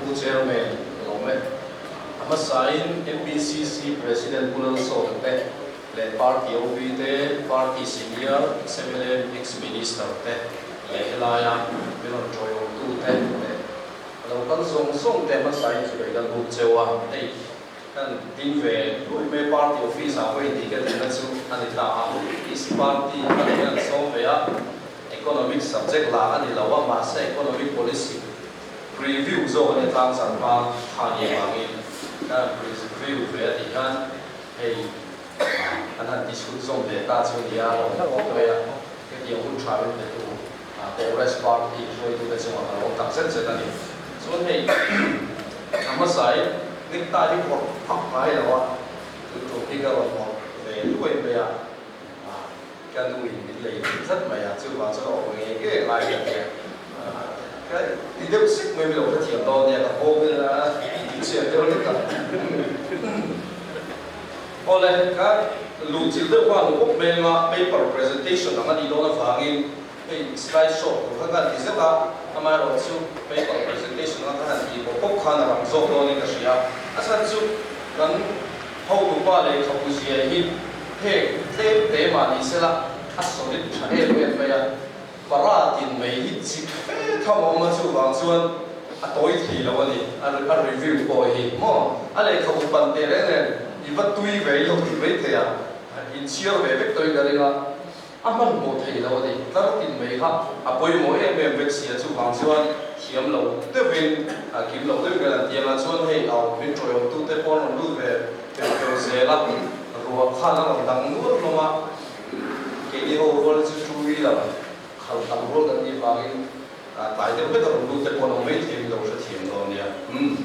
Pu Chairman ka lawm e. A hmasain MPCC President Pu Lalsawta te leh Party OB te, Party Senior ex-MLA, Ex-Minister te leh helaia min rawn tawiawmtu te leh a lo kal zawng zawng te hmasain chibai kan buk cheu a, hei kan ding ve luai mai Party Office ah pawhin tih ka dinna chu a ni ta a, PC Party kha min an sawm ve a, Economic subject lah a ni lo a, mahse economic policy preview zawk a ni tlang zan hma kha ni avangin kan han preview ve a tih hian hei an han ti chhunzawm ve ta chu a nia a lawm khawp mai a, hetiang hun tha min petu Congress party hruaitute chungah ka lawm tak zet zet a ni. Chuan hei a hmasain necktie hi phawrh phak ngai lo a, tun tum hi ka rawn phawrh ve luai mai a. Ka nu in min lei thei tlat mai a, chuvang chuan awm ngei ngei ngai ka tia. Ka ti deuh sek mai milo ka thiam dawn nia, ka nghawng in a ti chhiat deuh hlek a. Awle, ka luh chilh deuh khan bawk mai anga paper presentation ang a nih dawn avangin hei slide show tur kha ka han ti zet a, amaherawhchu paper presentation anga ka han tih bawk bawk khan a rang zawk dawnin ka hria. A chhan chu kan Hotupa lehkhabu zia hi phek tlem te mah ni sela a solid tha em em mai a, para tin mai hi chik fe tham a awm a, chuvang chuan a tawi thei lo a ni, a review pawh hi maw a lehkhabu pan teh reng nen i va tui ve lo tih mai thei a, inchhiar ve vek tawhin ka ring a. A hmanhmawh thei lo a ni. Tlar tin mai kha a pawimawh em em vek si a, chuvang chuan thiam lo deuhin, kim lo deuhin kan han ti ang a, chuan hei au min tawiawmtute pawh an rawn lut ve peu peu zel a, ruah khan a rawn dang nual hlawm a, keini ho rual chu two wheeler khalh tam rual kan nih vangin tlai deuh vek a rawn lut te pawh an awm mai thei in lo hrethiam dawn nia. Umm.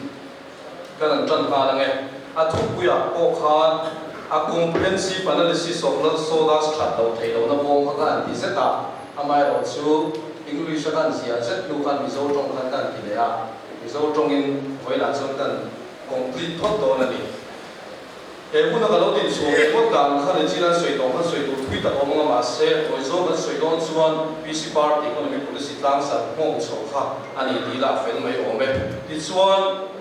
Kan an tan nghal ange. A thupuiah pawh khan a comprehensive analysis of Lalsawda's that loh theih lohna bawm kha ka han ti zet a, amaherawh chu English a ka han ziah zet hnu khan Mizo tawng khan ka han ti leh a, Mizo tawngin vawiinah chuan kan complete phawt dawn a ni. He huna ka lo dinchhuah ve ngawt dan kha Regina an sawi tawh khan sawi tur thui tak a awm anga mahse tawi zawk an sawi dawn chuan PC Party Economic Policy tlangsat nghawng chho kha a ni tih lah fel mai awm e. Tichuan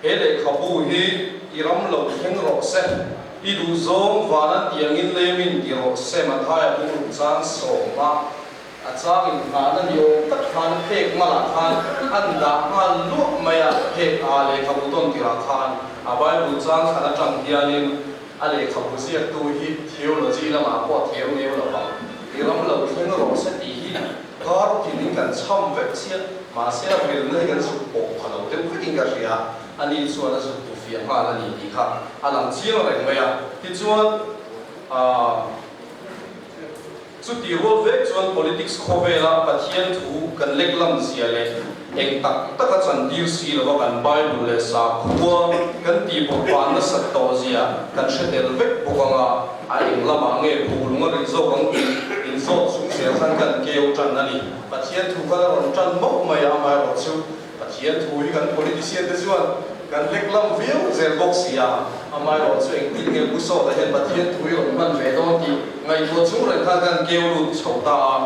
he lehkhabu hi i ram lo thleng rawh se, i duh zawng van an tih angin lemin ti rawh se Mathaia bung ruk chang sawma A changin nghahna ni awm tak khan phek malah khan an dah nghal luah mai a, phek a lehkhabu tawn tirah khan a Bible chang khan atang hianin a lehkhabu ziaktu hi theology lamah pawh a theu neu lo vang. I ram lo thleng rawh se tih hi kar tinin kan chham vek chiah, mahse a rilna hi kan zuk pawh pha lo deuh vekin ka hria, ani chuan a zuk tu fiah nghal a ni tih kha a lang chiang reng mai a. Tichuan, aaa. Chuti rual vek chuan politics khawvela Pathian thu kan lek lam zia leh eng tak taka chantir si lova kan Bible leh sakhua kan tih bawrhban nasat tawh zia kan hre tel vek bawk ang a, a eng lamah nge phu lung a rit zawk ang tih inzawt chung zel khan kan keu tan a ni. Pathian thu khan a rawn tan mauh mai a, amaherawhchu Pathian thu hi kan politician te chuan kan lek lam viau zel bawk si a, amaherawh chu engtin nge Pu Sawta hian Pathian thu hi rawn hman ve dawn tih ngaihtuah chung reng khan kan keu lut chho ta a.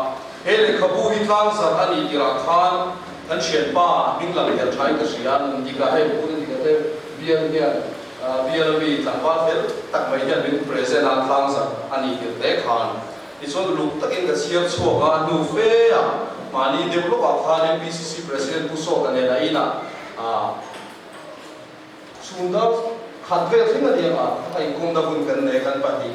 He lehkhabu hi tlangzarh a nih tirah khan kan thianpa hming lang tel thain ka hria, Nundika hei Pu Nundika te bial hian bial ami tlangval fel tak mai hian min present a, tlangzarh a nih tirh te khan Tichuan luk takin ka chhiar chhuak a, hnu fe ah mahni deuh lawkah khan MPCC President Pu Sawta nen a inah chhungdar khat vel thleng a ni ang a, a inkawmna hun kan nei kan pahnih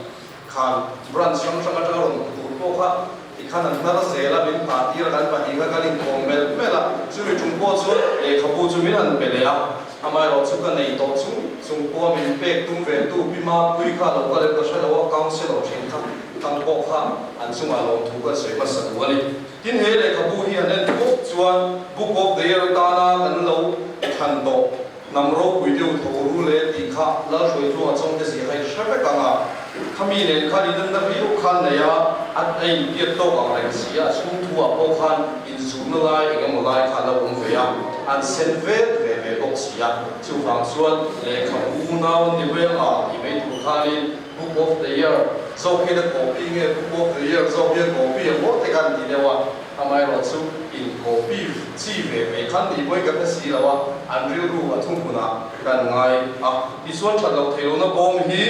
khan branch hrang hrang atanga rawn hmu tur pawh kha tikhan an hnar zel a, min nghah tir a, kan pahnih kha kan inkawm melh melh a, chumi tum pawh chuan lehkhabu chu min han pe leh a, amaherawh chu ka nei tawh chung chung pawha min pek tum ve tu Pi Mapui kha lo kal em ka hre lo a, councillor thin kha. Thang pawh kha an chungah lawmthu kan sawi hmasa duh a ni. Tin, he lehkhabu hi han en pawp chuan Book of the Year atana kan lo thlan tawh hnam ropui deuh tho ru le tih kha Lalhruaitluanga chawngte zia kha i hre vek ang a. Khami nen khan inanna viau khan nei a, a A a inpiat tawk ang reng si a, a chhung thu ah pawh khan inzumna lai eng emaw lai kha a lo awm ve a, an sen vet ve ve bawk si a. Chuvang chuan lehkhabu unau an ni mai anga tih mai tur khanin Book of the Year zawk hian a copy nge Book of the Year zawk hian copy ang maw te khan ti deuh a, amaherawhchu in copy chi ve ve khan nih pawhin ka hre si lo a, an rilru a thuhmunah kan ngai a. Tichuan that loh theih lohna bawm hi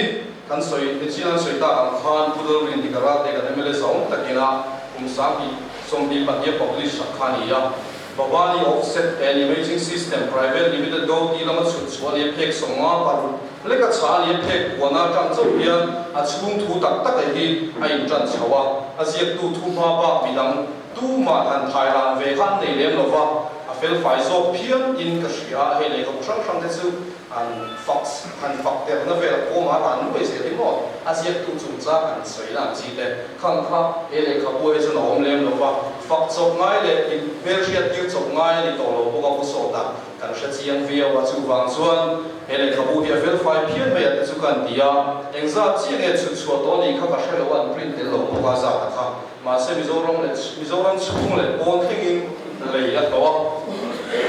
Kan sawi nichin an sawi tak ang khan Pu Lalrin hi ka ral te kan mla zawng takin a kum 22 a publish sak kha a ni a. Bhavani Offset and Imaging System Private Limited Go tih lama chhut chhuah a ni a, phek 55 leka chha a ni a, phek kuana atang chauh hian a chhung thu tak tak hi a intan chho a, a ziaktu thu hma bak midang tumah han thai ran ve kha an nei lem lo va, a felfai zawk phian in ka hria a, hei lehkhabu hrang hrang te chu Han fak han fak terna vel a kawm a ran nuai zel hi maw? A ziaktu chungchang han sawi na ang chi te khang kha he lehkhabu hi chuan a awm lem lo va, fak chawp ngai leh in hmelhriat tir chawp ngai a ni tawh lo bawk a pu sawta kan hre chiang viau a, chuvang chuan he lehkhabu hi a felfai phian mai a te chu ka han ti a, engzat chiah nge chhut chhuah tawh a nih kha ka hre lo a, an print tel lo bawk a zat a kha. Mahse Mizoram leh Mizoram chhung leh pawn thlengin lei a hlauh a,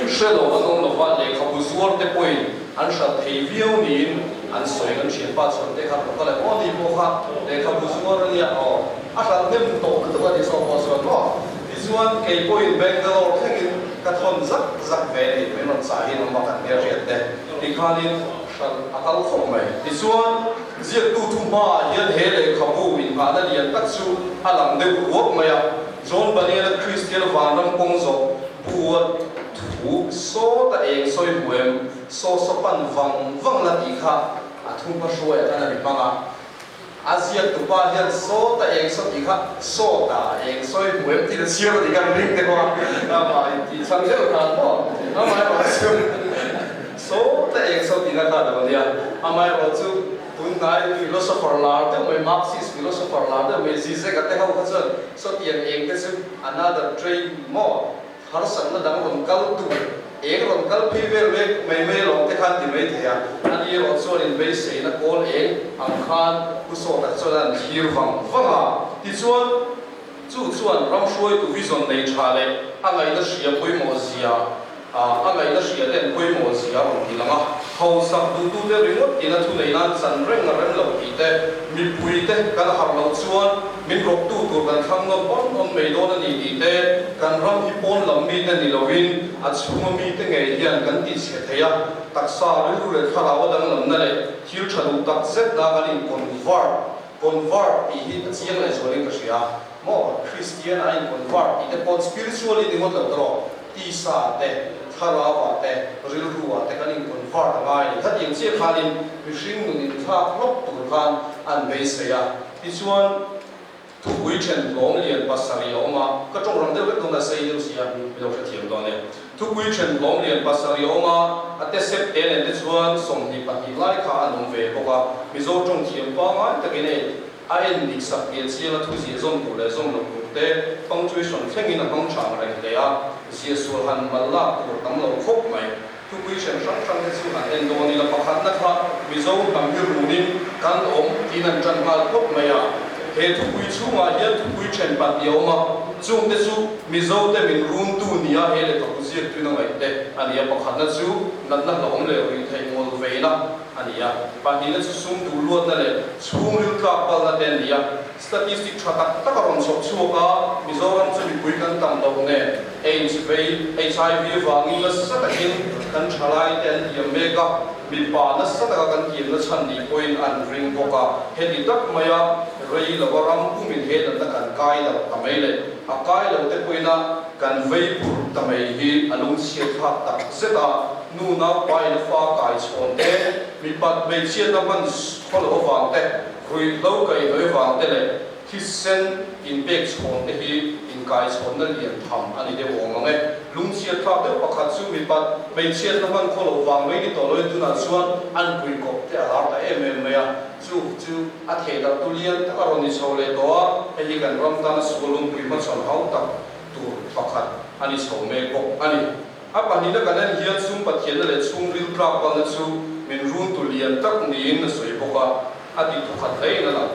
hre lo an awm lova, lehkhabu zuar te pawhin an hralh thei viau niin an sawi. Kan thianpa chhuan te kha rawn kal e, aw ni pawh kha lehkhabu zuar a nia aw, a hralh hnem tawh lutuk a ni saw pawh chuan maw. Tichuan kei pawhin Bangalore thlengin ka thawn zak zak ve a ni, min rawn chah hi an awm a kan hmelhriat te tikhanin hralh a kal khawp mai. Tichuan. Ziaktu thu hmaah hian he lehkhabu inngahna lian tak chu a lang deuh ruak mai a. John Bunyan-a Kristian vanram kawng zawh bu a thu sawta eng sawi hmu em, saw saw pan vang vang la tih kha a thu hmahruaiah khan a ni hmang a. A ziaktupa hian sawta eng saw tih kha sawta eng sawi hmu em tih a chhiar a tih khan ring te kawng a, amah intih chhan deuh khan maw, amaherawhchu. Saw ta eng saw tihna kha lo nia. Amaherawh chu tunhnai philosopher lar deuh mai, Marxist philosopher lar deuh mai Zizek-a te ho kha chuan sawtiang eng te chu another train maw, harsatna dang rawn kal tur, eng rawn kal phei vel mek mai mai alawm te khan ti mai thei a. Ani erawh chuan inbeiseina kawl eng ang khan Pu Sawta chuan a han thlir vang vang a. Tichuan. Chu chuan ram hruaitu vision nei tha leh a ngaihna hria pawimawh zia a ngaihna hria te an pawimawh zia a rawn ti lang a. Hausak duhtute ringawt tina thu nei nan chan reng a rem lo tih te, mipui te kan harh loh chuan min rawktu tur kan thlang nawn awn awn mai dawn a ni tih te, kan ram hi pawn lam mite ni lovin a chhunga mite ngei hian kan ti chhe thei a, taksa rilru leh thlarau a danglamna leh thil tha duh tak zetna kan in convert Convert tih hi a chiang leh zualin ka hria maw? Kristian a in convert tih te pawh spiritually ni ngawt lo tawh, tisa te, thlarau ah te, rilru ah te kan in convert a ngai a ni. Khatiang chiah khanin mihring nun in thlak hlawk tur khan an beisei a. Tichuan thupui then hlawm lian pasarih a awm a, ka tawng rang deuh vek dawn a, sei deuh si a, mi lo hrethiam dawn e. Thupui then hlawm lian pasarih a awm a, a te sep te nen te chuan 22 lai kha an awm ve bawk a. Mizo tawng thiam pangngai takin ei a en dik sak piah chiang a thu ziah zawm tur leh zawm loh tur te punctuation thlengin a hmang thang reng hle a, ziah sual han mal lak tur tam lo khawp mai. Thupui then hrang hrang te chu han en dawn ila pakhatna kha Mizo hnam hi runin kan awm tiin an tan nghal phawt mai a. He thupui chhungah hian thupui then pahnih a awm a, chungte chu Mizote min runtu nia he lehkhabu ziaktuin a ngaih te a ni a. Pakhatna chu natna hlauhawm leh ruih theih ngawl veina a ni a, pahnihna chu sum duh luatna leh chhungril tlak palna te a ni a. Statistic tha tak tak a rawn chhawp chhuak a, Mizoram chu mipui kan tam loh nen AIDS vei, HIV, vangin nasa takin kan thalaite an liam mek a, mipa nasa taka kan kiamna chhan nih pawhin an ring bawk a, heti tak maia rei lova ram pumin he natna kan kai lo ta mai leh a kai lo te pawhin a kan vei phur ta mai hi a lungchhiat thlak tak zet a, nu naupain a fa kai chhawn te, mipat hmeichhiatna hman khaw loh avang te, Ruihhlo kaihhnawih vang te leh thisen inpek chhawn te hi inkaichhawnna lian tham a ni deuh awm ang e. Lungchhiat thlak deuh pakhat chu mipat hmeichhiatna hman khaw loh vang mai ni tawh loin tunah chuan an pui kawp te a lar ta em em mai a, chu chu a thehdarh tu lian tak a rawn ni chho leh tawh a, hei hi kan ram tana sual lungpui hmachhawn hau tak tur pakhat a ni chho mek bawk a ni. A pahnihna kan en hian sum Pathianna leh chhungril tlak palna chu min runtu lian tak niin a sawi bawk a, a ti thawkhat hlein a lang.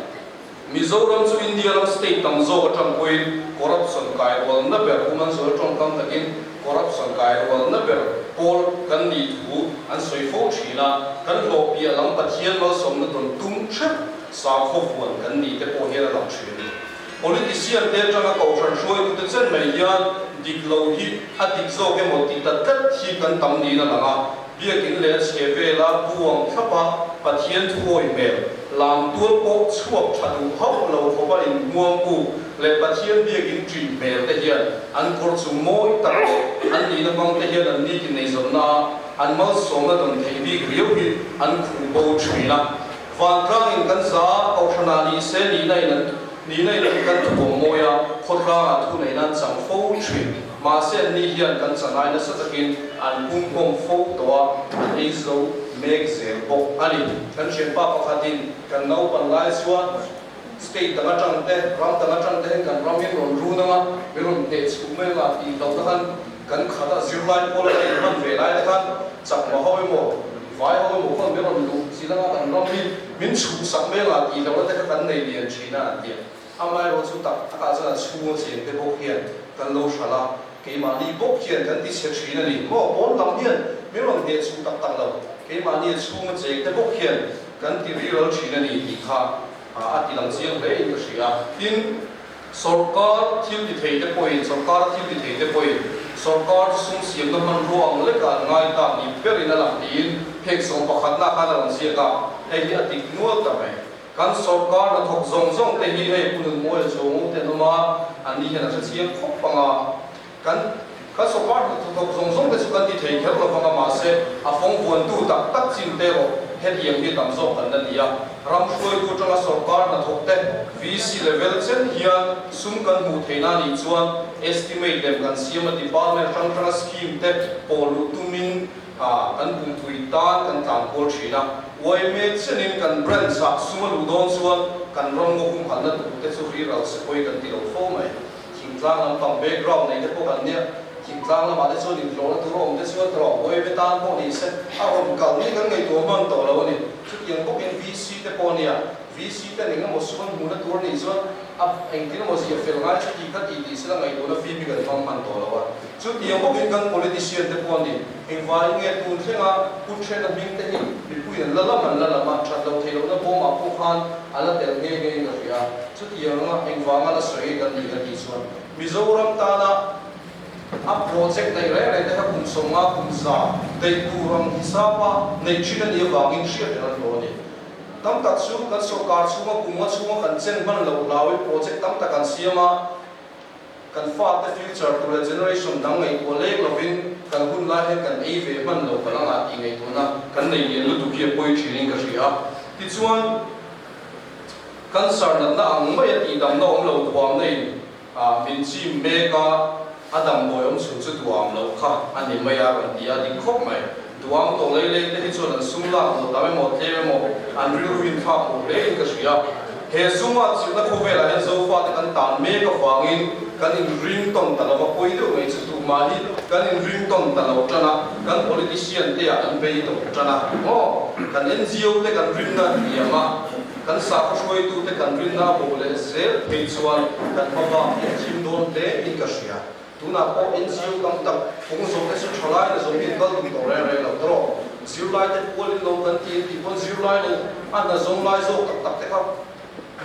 Mizoram chu India ram state tam zawk atang pawhin corruption kai rualna ber, Pu Manzuala tawngkam takin corruption kai rualna ber pawl kan nih thu an sawi fo thin a, kan hlawh piah lam Pathian malsawmna dawn tum theuh sakhaw vuan kan nih te pawh hian a lang thin a ni. Politician te atanga kohhran hruaitute chen mai hian dik lo hi a dik zawk emaw tih ta tlat hi kan tam niin a lang a, Biakin leh a chhe vela buang thlapa Pathian thuawi hmel, lam tual pawh chhuak tha duh hauh lo khawpa inhmuang buk leh Pathian biakin ṭih hmel te hian an kawr chung mawi tak leh an nihna hmang te hian an nitin eizawnna ah an malsawmna dawn theih bik riau hi an khuh bo ṭhin a. Vantlangin kan za kohhranah ni se nihna in an nihna in an kan thuam mawi a, khawtlangah thu neihna an chang fo ṭhin. Mahse anni hian kan chanai nasa takin an pumkhawm fo tawh a, an ei zo mek zel bawk a ni. Kan thianpa pakhatin kan naupan lai chuan state dang atang te, ram dang atang te hian kan ramin rawn run anga min rawn hneh chhuh mai anga tih hlauhna khan kan khat a, zirlai pawl a inhman ve lai te khan chakma ho emaw, vai ho emaw khawn min rawn luh chilh anga kan ram hi min chhuhsak mai anga tih hlauhna te kha kan nei lian thin a an ti a. Amaherawh chu tak takah chuan a chhunga cheng te bawk hian kan lo hralh a, keimahni bawk hian kan ti chhe thin a ni. Maw pawn lam hian min rawn hneh chhuh tak tak lo, keimahni a chhunga cheng te bawk hian kan ti riral thin a ni tih kha a ti lang chiang hle in ka hria. Tin, sawrkar thil ti thei te pawhin, sawrkara thil ti thei te pawhin sawrkar chu sum siamna hmanrua ang lekah an ngai ta ni berin a lang tiin phek 11na khan a rawn ziak a, hei hi a dik nual ta mai. Kan sawrkar hnathawk zawng zawng te hi hei Pu Nunmawia Chuangu te an awm a, an ni hian a hre chiang khawp ang a. Kan kan sawrkar hnathawk zawng zawng te chu kan ti thei kher lo vang a, mahse a fawng vuantu tak tak chin te erawh hetiang hi tam zawk kan la ni a. Ram hruaitu atanga sawrkar hnathawk te VC level chen hian sum kan hmuh theihna a nih chuan estimate lem kan siam a, department hrang hranga scheme te pawh luh tumin Ah, kan pumpui tan kan tlan kual thin a, uaime chenin kan branch ah sum a luh dawn chuan kan ram ngaw humhalhna tur te chu riral se pawi kan ti lo fo mai. Thingtlang lampang background nei te pawh kan nia, thingtlang lamah te chuan inhlawhna tur a awm te chuan tawh uaime tan pawh ni se a rawn kal ni kan ngaihtuah hman tawh lo a ni. Chutiang bawkin VC te pawh nia, VC ten eng emaw sum an hmuhna tur a nih chuan a engtin emaw zia fel ngai chu ti kha ti tih sela ngaihtuahna fim hi kan hmang hman tawh lo a. Chutiang bawkin kan politician te pawh ni, engvaiin nge tun thlenga kut hrehna hming te hi mipuiin an la lam an la lam a, that loh theih lohna bawmah pawh khan a la tel nghe nghe in ka hria. Chutiang anga engvanga la sawi kan nih ka tih chuan Mizoram tana a project neih reng reng te kha kum 50 kum 100 daih tur ang hisapa neih thin a nih avangin hriat reng an hlawh a ni. Tam tak chu kan sawrkar chhunga kum nga chhunga kan chen hman loh hlauin project tam tak an siam a, Kan fate future tur leh generation dang ngaihtuah leng lovin kan hun lai hian kan ei ve hman lo palh anga tih ngaihtuahna kan nei lian lutuk hi a pawi thin in ka hria. Tichuan, cancer natna ang maia tihdamna awm lo thuamna in min chim mek a, a damdawi awm chhun chu duam loh kha a ni mai a rawn ti a, dik khawp mai. Duam tawh lei lei te hi chuan an sum lak loh tam emaw tlem emaw an rilru in thlak loh hle in ka hria. He suma chilhna khawvelah hian Zofate kan tan mek avangin kan inring tawn ta lo va, pawi deuh mai chu tumah hi kan inring tawn ta lo tan a, kan politician te ah an bei tawh tan a, maw? Kan NGO te kan rinna an hliam a, kan sakhaw hruaitu te kan rinna a bawh leh zel phei chuan kan hmabak hi a thim dawn hle in ka hria. Tunah pawh NGO tam tak kawng zawh te chu tha lai na zawng hi an kal duh tawh reng reng lo tawh. Zirlai te pualin lo kan ti an tih pawn zirlai lo a hna zawng lai zawk tak tak te kha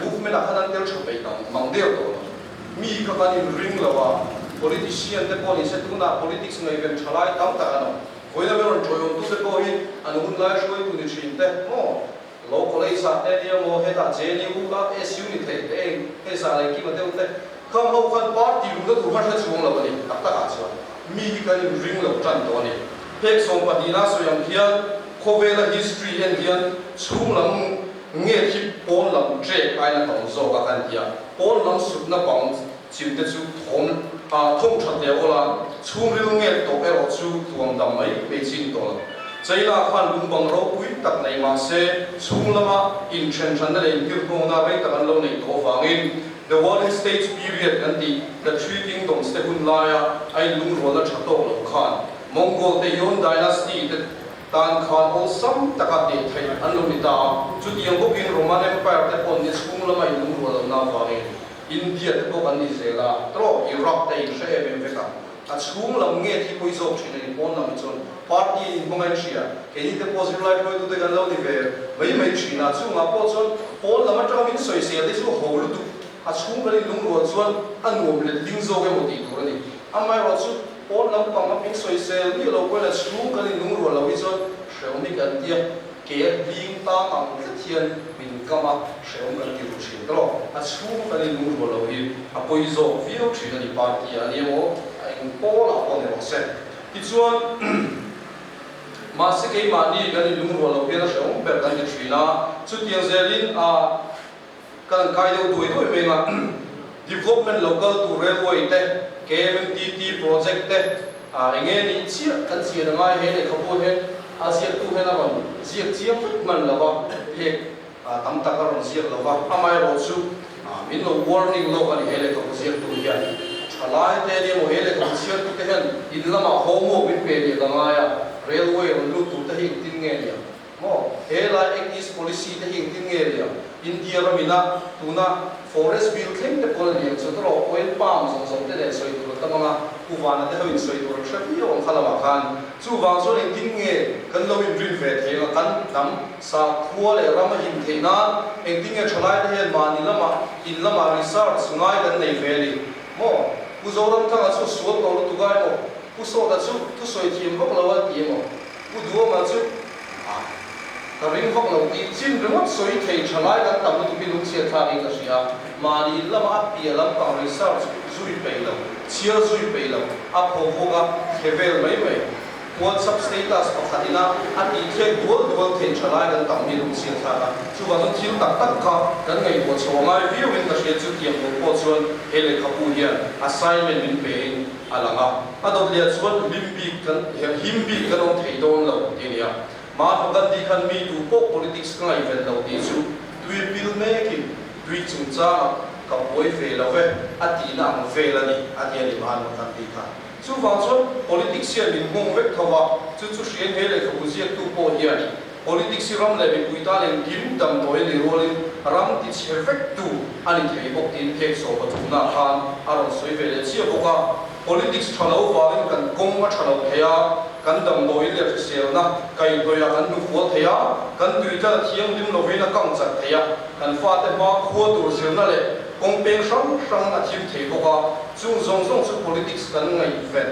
movement ah khan an tel tha peih ang mang der tawh lo. Mi kha kan inring lo a, politician te pawh ni se tunah politics ngaihven tha lai tam tak an awm. Vawiina ber rawn tawiawm tu te pawh hi an hun lai hruaitu ni thin te maw? Lo college ah te nia maw hetah JNU a SU ni thei te eng hei zah leh kima deuh te khang ho khan party luhna tur khan hre chuang lo a ni tak tak ah chuan mi hi kan in ring lo tan tawh a ni. Phek 12 a sawi ang hian khawvela history en hian chhung lam nge khi pawn lam trek ain a tam zawk a kan ti a, pawn lam sutna bang chim te chu thawm ah thawm that leh awl a, chhungril nget tawh erawh chu tuam dam mai mai chin tawh lo. China khan lungbang ropui tak nei mah se, chhung lama inthenhranna leh inhirhnawna rei tak an lo neih tawh avangin The Warring States Period kan tih The Three Kingdoms te hun laia a inlungrualna tha tawk lo khan Mongol te Yuan Dynasty te. Tan khan awlsam taka tih theih an lo ni ta a, chutiang bawkin Roman Empire te pawh ni chhung lama inlungrual lohna avangin India te pawh kan ni zel a, tawh Iraq te in hre em em vek a, a chhung lam nge thi pawi zawk thin a ni, pawn lam hi chuan party in hmangaih hria, keini te pawh zirlai hruaitute kan lo ni ve mai mai thin a, chungah pawh chuan pawn lam atanga min sawisel te chu ho lutuk, a chhung kan inlungrual chuan a nuam let ding zawk emaw tih tur a ni. Amaherawhchu, pawn lampang a min sawisel miah lo pawhin a chhung kan inlungrual lo hi chuan hrehawm hi kan tia, ke a hling tang ang tlat hian min kam a, hrehawm kan ti ru thin ta lo. A chhung kan inlungrual lo hi a pawi zawk viau thin a ni, party ah a ni emaw, a eng pawlah pawh ni rawh se. Tichuan, mahse keimahni kan inlungrual lo hian a hrehawm ber kan ti thin a, chutiang zelin a. Kan kai deuh duai duai mai a, Development Local tur Railway te, KMMTT project te, eng nge nih chiah kan chian a ngai he lehkhabu hian a ziaktu hian a rawn ziak chiang vek hman lo a, phek tam tak a rawn ziak lo va, amaherawhchu min lo warning lawk a ni he lehkhabu ziaktu hian. Thalai te nia maw he lehkhabu chhiartute hian in lamah homework min pe leh ka ngai a, Railway rawn lut tur te hi engtin nge nia? Maw? He lai Act East Policy te hi engtin nge nia? India ramina tuna Forest Bill thleng te pawl a ni ang chu tawrh oil palm zawng zawng te nen sawi tur a tam ang a, Pu Vana te ho in sawi tur an hre viau ang kha lamah khan. Chuvang chuan engtin nge kan lo inrin ve thei ang a, kan hnam sakhua leh ram a him theih nan engtin nge thalai te hian mahni lamah in lamah research ngai kan nei ve a ni maw? Pu Zoramthanga chu sual tawh lutuk a emaw? Pu Sawta chu thusawi thiam vak lo a ti emaw? Pu Duama chu a ka ring vak lo tih chin ringawt sawi thei tha lai kan tam lutuk hi lungchhiat thlak in ka hria. Mahni in lama a piah lampang research zui peih lo, chhiar zui peih lo, a pho vuak a thle vel mai mai. WhatsApp status pakhat ina a tih thlek dual dual thei tha lai kan tam hi lungchhiat thlak a. Chuvang chuan thil tak tak kha kan ngaihtuah chho a ngai viau in ka hria chutiang tur pawh chuan he lehkhabu hian assignment min pe in a lang a, a dawt leh chuan hlim bik kan him bik kan awm thei dawn lo tih a ni a. Mahatma Gandhi khan mi tu pawh politics ka ngaihven lo tih chu tui pil mekin tui chungchangah ka buai ve lo ve a tihna ang vel a ni a ti a ni Mahatma Gandhi khan. Chuvang chuan politics hian min nghawng vek tho a, chu chu hrian he lehkhabu ziaktu pawh hian politics hi ram leh mipui tan engkim damdawi a ni rualin ram tichhe vektu a ni thei bawk tiin phek sawpa thumna khan a rawn sawi ve leh chiah bawk a. Politics tha lo vangin kan kawng a tha lo thei a, kan damdawi leh hriselna kaihhnawih ah kan hnufual thei a, kan tuitlan a thianghlim lovin a kang chat thei a, kan fate hma khua tur zirna leh kawng peng hrang hrang a thim thei bawk a, chung zawng zawng chu politics kan ngaihven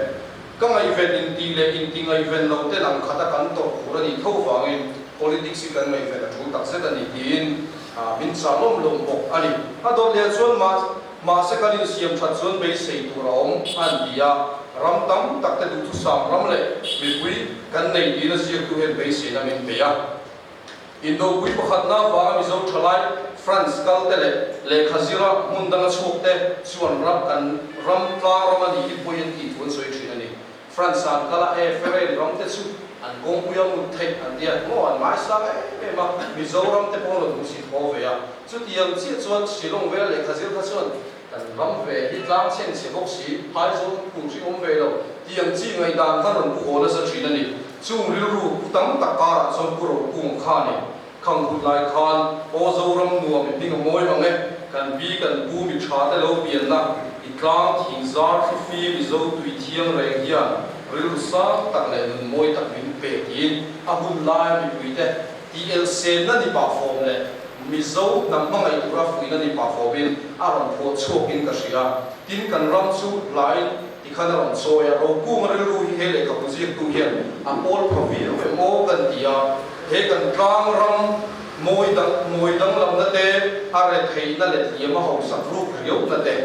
Ka ngaihven inti leh inti ngaihven lo te lang khata kan tawrh tur a nih tho vangin politics hi kan ngaihven a tul takzet a ni tiin min chah lawm lawm bawk a ni. A dawt leh chuan mahse kan insiam that chuan beisei tur a awm a an ti a, ram tam tak te duhthusam ram leh mipui kan nei tiin a ziaktu hian beiseina min pe a. Indopui pakhatna avanga Mizo thalai France kal te leh lehkha zira hmun danga chhuak te chuan ram kan ram tlang ram a nih hi pawi an tih thu an sawi thin a ni. France an kal a, e Ferrain ram te chu an kawngpui a mut theih an tia maw an ngaisang em em a, Mizoram te pawh an rawn hmusit haw ve a. Chutiang chiah chuan Shillong vela lehkha zir kha chuan kan ram ve hi tlang chheng chhe bawk si, phaizawl phur hring awm ve lo, tiang chi ngaihdan khan rawn pu haw nasa thin a ni. Chung rilru pu tam tak karah chuan pu Rokung kha a ni. Khang hun lai khan aw Zoram nuam i hming a mawi mang e, kan pi kan pu mi tha te lo pianna i tlang thing zar thli fim i zo tui thiang reng hian rilru sang tak leh nun mawi tak min pe tiin a hun laia mipuite TL senna ni pah fawm leh Mizo hnam hmangaih tura fuihna ni pah fawmin a rawn phuah chhuakin ka hria. Tin, kan ram chu hlain tikhan a rawn chawi a, Rokunga rilru hi he lehkhabu ziaktu hian a pawl pha viau em aw kan ti a, he kan tlang ram mawi dang mawi danglamna te, a retheihna leh hliam a hausak ruk riauna te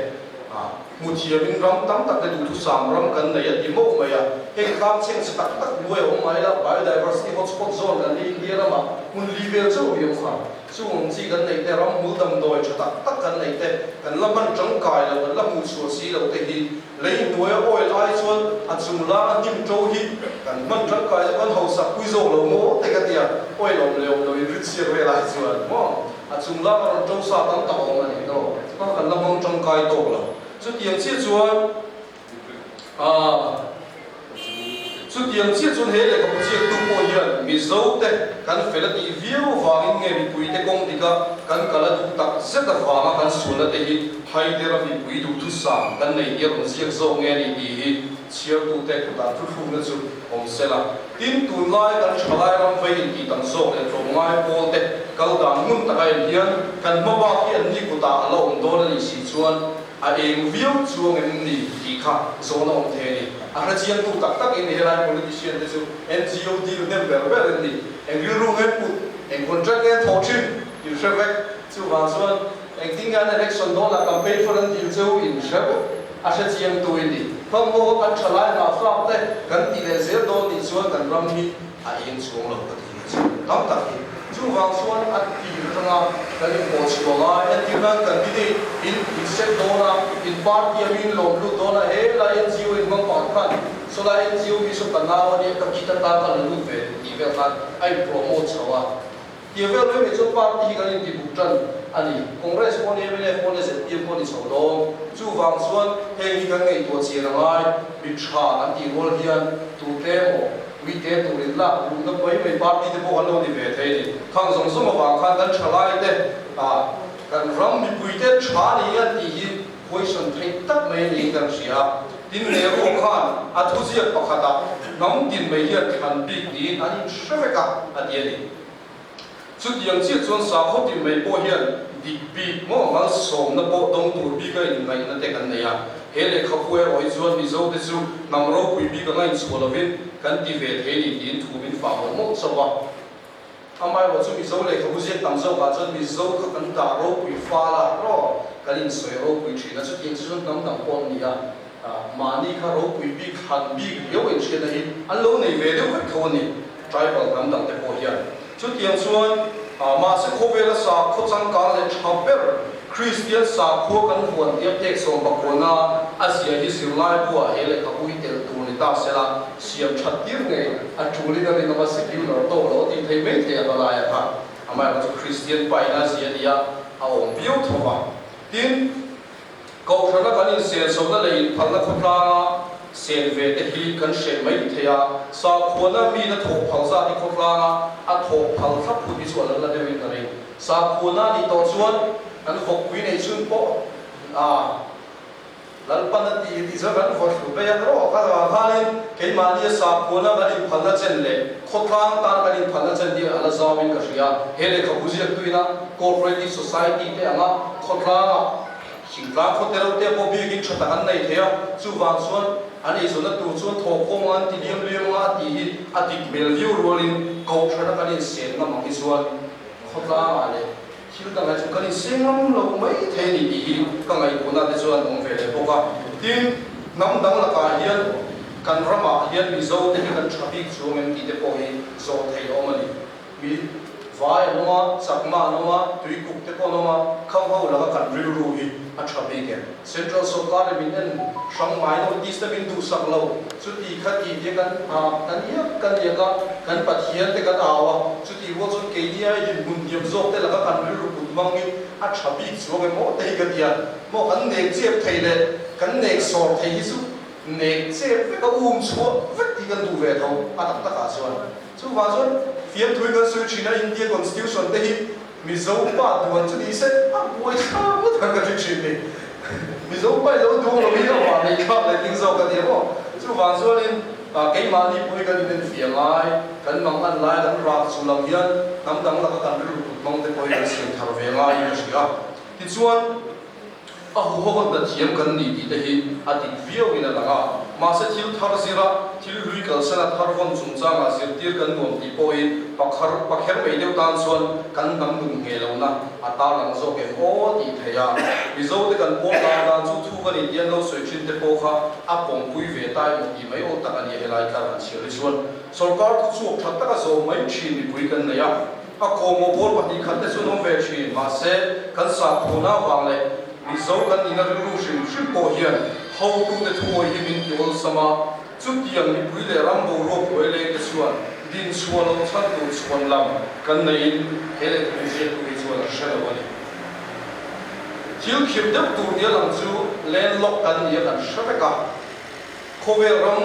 a. Hmu thiamin ram tam tak te duhthusam ram kan nei a ti mauh mai a, heng tlang chheng chhe tak tak hnuai a awm mai la, biodiversity hotspot zone kan hi India ramah hmun li vel chauh hi awm kha. Chung ang chi kan neih te, ram hmul damdawi tha tak tak kan neih te, kan la hman tangkai lo, kan la hmuh chhuah si lo te hi lei hnuaia oil ai chuan a chung langa hnim to hi kan hman tangkai chu kan hausak pui zawk lo maw te ka tia, oil awm leh awm lo in rit siak vel ai chuan maw. A chung lama rawn to sa tam tak a awm a ni erawh hma kan la hmang tangkai tawk lo. Chutiang chiah chuan aah chutiang. Chutiang chiah chuan he lehkhabu ziaktu pawh hian Mizo te kan fel a tih viau vangin nge mipui te kawng dika kan kal a duh tak zet avanga kan sualna te hi haidera mipui duhthusam kan nei hi a rawn ziak zawk nge a ni tih hi chhiartute kutah thuthlukna chu awm sela. Tin, tunlai kan thalai ram vei intih tam zawk leh tlawmngai pawl te kal dan ngun taka en hian kan hma bak hi anni kutah a la awm dawn a nih si chuan a eng viau chuang em ni tih kha zawhna awm thei a ni. A hrechiangtu tak tak in helai politician te chu NGO deal hnem ber ber an ni. Eng rilru nge put, eng contract nge thawh thin in hre vek. Chuvang chuan engtin nge an election dawnah campaign fund an dil cheu in hre vek. A hrechiangtu i ni. Khawnghaw kan thalai nghahfak te kan ti leh zel dawn nih chuan kan ram hi a eng chuang lo ka ti hi chu tam tak hi. Chuvang chuan a tir atanga kan inpawh chhuah ngai entir nan candidate in in set dawn a, in party a mi in lawm lut dawn a, he lai NGO in hmang pakhat khan sawlai NGO mi saw ka nau a nia ka kit atan ka la lut ve tih vel khan a in promote chho a. Tih vel mai mai chuan party hi kan inti buk tan a ni. Congress pawh ni, mnf pawh ni, zpm pawh ni chho dawn. Chuvang chuan heng hi kan ngaihtuah chian a ngai. Mi tha kan tih rual hian tute emaw uite tur in lak luhna mai mai party te pawh kan lo ni ve thei a ni. Khang zawng zawng avang khan kan thalai te ah kan ram mipui te tha ni an tih hi question theih tak mai a niin kan hria a. Tin, Nehru khan a thuziak pakhatah hnam tin mai hian thlan bik niin an inhre vek a, a ti a ni. Chutiang chiah chuan sakhaw tin mai pawh hian dik bik maw malsawmna pawh dawng tur bika inngaihna te kan nei a. He lehkhabu erawh hi chuan Mizo te chu hnam ropui bik anga inchhuah lovin kan ti ve thei a ni tiin thu min fah mawlh mawlh chauh a. Amaherawh chu Mizo lehkhabu ziak tam zawkah chuan Mizo kha kan dah ropui fal a, raw kan insawi ropui thin a, chutiang chu chuan hnam dang pawh an ni a, mahni kha ropui bik hlan bik riau inhriatna hi an lo nei ve deuh vek tho a ni, tribal hnam dang te pawh hian. Chutiang chuan mahse khawvela sakhaw changkang leh tha ber Kristian sakhua kan huan tia pek sawm pakuana a zia hi zirlai buah he lehkhabu hi telh tur ni ta sela siam that tir ngei a tulin a rinawm a secular tawk lo a tih thei mai thei a hla laia kha amaherawhchu Kristian paina a zia nia a awm viau tho va. Tin, Kohhrana kan insensohna leh inphalna khawtlanga sen ve te hi kan hreh mai thei a, sakhuana mina thawh phal zat hi khawtlanga a thawh phal thlap hun hi chu a lo la deuhin ka ring. Sakhuana a nih tawh chuan kan vawkpui neih chhun pawh a Lalpan a ti tih chuan kan vaw thlu mai a, rawh kha vang khanin keimahnia sakhuana kan inphalna chen leh khawtlang tan kan inphalna chen hi a la zauin ka hria. He lehkhabu ziaktuina Cooperative Society te anga khawtlanga Thingtlang khaw te reuh te pawh biakin tha tak an nei thei a, chuvang chuan an eizawnna tur chuan thawhkhawm anga an ti liam liam anga a tih hi a dik hmel viau rualin kohhrana kan insen ngam ang hi chuan khawtlangah leh thil dangah chu kan inseng ngam lo mai thei a ni tih hi ka ngaihtuahna te chuan awm ve leh bawk a. Tin, hnam dang lakah hian kan ramah hian Mizo te hi kan tha bik chuang em tih te pawh hi zawh theih a awm a ni. Mi vai an awm a, chakma an awm a, tuikuk te pawh an awm a, khang ho laka kan rilru hi a tha bik em? Central sawrkar in min en hrang minorities te min duhsak lo, chuti kha ti tia kan kan iak kan iak a, kan Pathian te kan au a, chuti rual chuan keini ai dinhmun hniam zawk te laka kan rilru kut hmang hi a tha bik chuang em aw te hi ka ti a, maw kan nek chep thei leh kan nek sawr thei hi chu nek chep vek a um chhuah vek tih kan duh ve tho a tak takah chuan. Chuvang chuan fiamthui kan sawi thin a, India Constitution te hi Mizo pa duan chu ni se a buai thlak ngawt ang ka ti thin ni. Mizo pa i lo duang lo hi a vah nei thlak leh ding zawk a ni maw? Chuvang chuanin keimahni pawh hi kan inenfiah ngai, kan mang an lai kan rak chu lang hian hnam dang laka kan rilru kut hmang te pawh hi kan siam thar ve ngaiin ka hria. Tichuan. A huho hna thiam kan ni tih te hi a dik viau in a lang a, mahse thil thar zira thil hlui kalsan a thar vawn chungchangah zirtir kan nuam tih pawhin pakhar pakher mai deuh tan chuan kan hnam nun ngheh lohna a tarlang zawk em aw tih theih a. Mizo te kan pawl dan dan chu thu ka ni tih an lo sawi thin te pawh kha a pawmpui ve ta emaw tih mai aw tak a ni a helai tlar han chhiar hi chuan sawrkar thuchhuak tha taka zawm mai thin mipui kan nei a. A kawmawh pawl pahnih khat te chu an awm ve thin, mahse kan sakhuana avang leh Mizo kan nihna rilru hrim hrim pawh hian hotute thuawi hi min ti awlsam a, chutiang mipui leh ram boruak buai leng te chuan dinchhuah loh chhan tur chhuan lam kan neihin he lehkhabu ziaktu hi chuan a hre lo a ni. Thil khirh deuh tur nia lang chu landlocked kan ni a kan hre vek a, khawvel ram.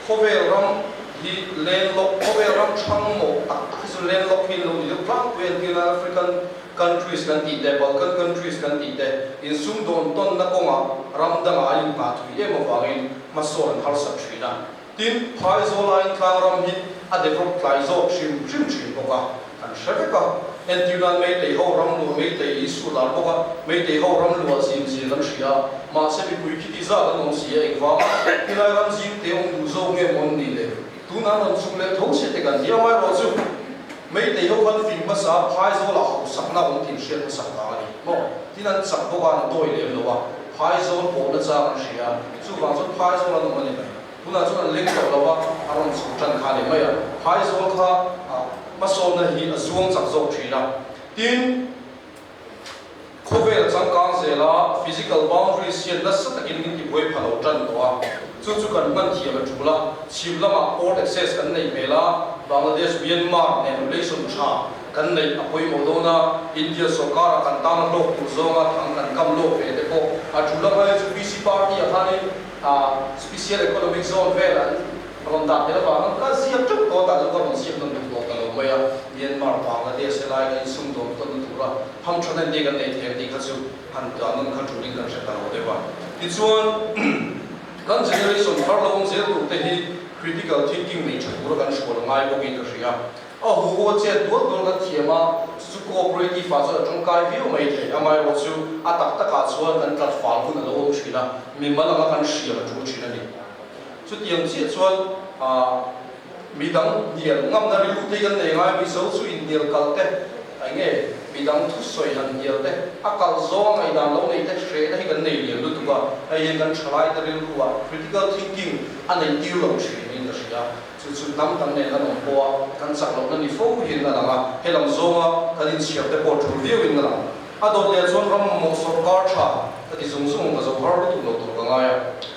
Khawvel ram hi landlock, khawvel ram hrang mawh tak tak hi chu landlock hi an lo ni deuh tlangpui a, entirna African countries kan tih te, Balkan countries kan tih te insumdawn tawnna kawngah ram dangah an inngah thui em avangin hmasawn an harsat thin a. Tin, phaizawl aiin tlang ram hi a develop tlai zawk hrim hrim thin bawk a, kan hre vek a. Entir nan Meitei ho ram luah Meitei i su lar bawk a, Meitei ho ram luah zim zia kan hria a, mahse mipui khiti zat an awm si a, engvanga helai ram zim te awm duh zawk nge maw an nih le? Tunah an rawn chhuk leh tho se te kan ti a, amaherawhchu Meitei ho khan fing hmasa phaizawlah hausakna awm tih hriat hmasak vang a ni maw? Tin an chak bawk a, an dawi lem lo a, phaizawl pawhna chang an hria a, chuvang chuan phaizawl an awm a ni mai. Tunah chuan an leng tawh lo a, a rawn chhuk tan kha a ni mai a. Phaizawl kha hmasawnna hi a zuang chak zawk thin a. Tin, khawvel changkang zela physical boundaries hian nasa takin min tibuai pha lo tan tawh a. Chu chu kan hman thiam a tul a. Chhim lamah port access kan neih hmel a, Bangladesh, Myanmar nen relation tha kan neih a pawimawh dawn a. India sorkara kan tana hlawk tur zawnga thang kan kam lawk ve te pawh a tul a. Hei chu PC party ah khanin Special Economic Zone vel an rawn dah tel avangin ka ziak teuh tawh tah chu ka rawn ziak nawn duh tawh ta lo mai a, Myanmar, Bangladesh helai kan insum dawn tawn na tura hamtha na engte kan nei thei ang tih kha chu han dah nawn kha tulin kan hre ta lo deuh a. Tichuan kan generation thar lo awm zel tur te hi critical thinking nei tha tura kan hrual a ngai bawkin ka hria. A hu hu a chet dual dual kan thiam a, chu chu cooperative ah chuan a tangkai viau mai thei. Amaherawh chu a tak takah chuan kan tlat fal hun a lo awm thin a, mimal anga kan hriam a tul thin a ni. Chutiang chiah chuan midang hnial ngamna rilru te hi kan nei ngai, Mizo chu inhnial kal te, eng nge midang thusawi han hnial te, a kal zawng a ngaihdan lo nei te hrehna hi kan nei lian lutuk a, hei hian kan thalai te rilru ah critical thinking a nei tir lo thin in ka hria. Chu chu hnam dang nen kan awm pawh a, kan chak lohna ni fo hian a lang a, he lam zawnga kan inchhiar te pawh tul viauin a lang. A dawt leh chuan ram mamawh sawrkar tha ka ti zung zung ang, ka zo har lutuk lo tur ka ngai a.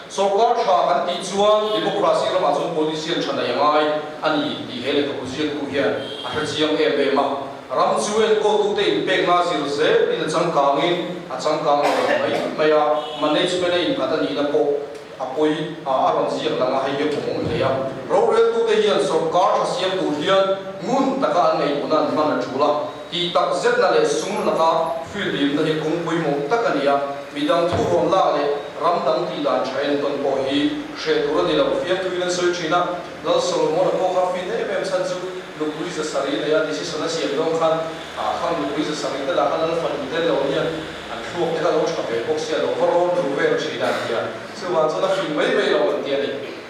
Sawrkar tha kan tih chuan democracy ramah chuan politician tha nei a ngai a ni tih he lehkhabu ziaktu hian a hre chiang em em a. Ram chu enkawltute inpekna zir zelin a changkangin a changkang lo mai mai a, management a innghat a nihna pawh A pawi a a rawn ziak lang a, hei hi a pawmawm hle a. Roreltute hian sawrkar tha siam tur hian ngun taka an ngaihtuahna an hman a tul a, tih tak zetna leh sum laka filhlimna hi kawng pawimawh tak a ni a, midang thu rawn lak leh ram dang tih dan tha entawn pawh hi hreh tur a ni lo. Fiamthuin an sawi thin a, Lal Solomon-a pawh kha fin em em chhan chu nupui zasarih nei a decision a siam dawn khan khang nupui zasarih te lah kha Lal fanu te lo hian An thluak te kha lo tha ve bawk sia lo va rawn ru vel thin a an ti a, chuvang chuan a fing mai mai lo an ti a ni.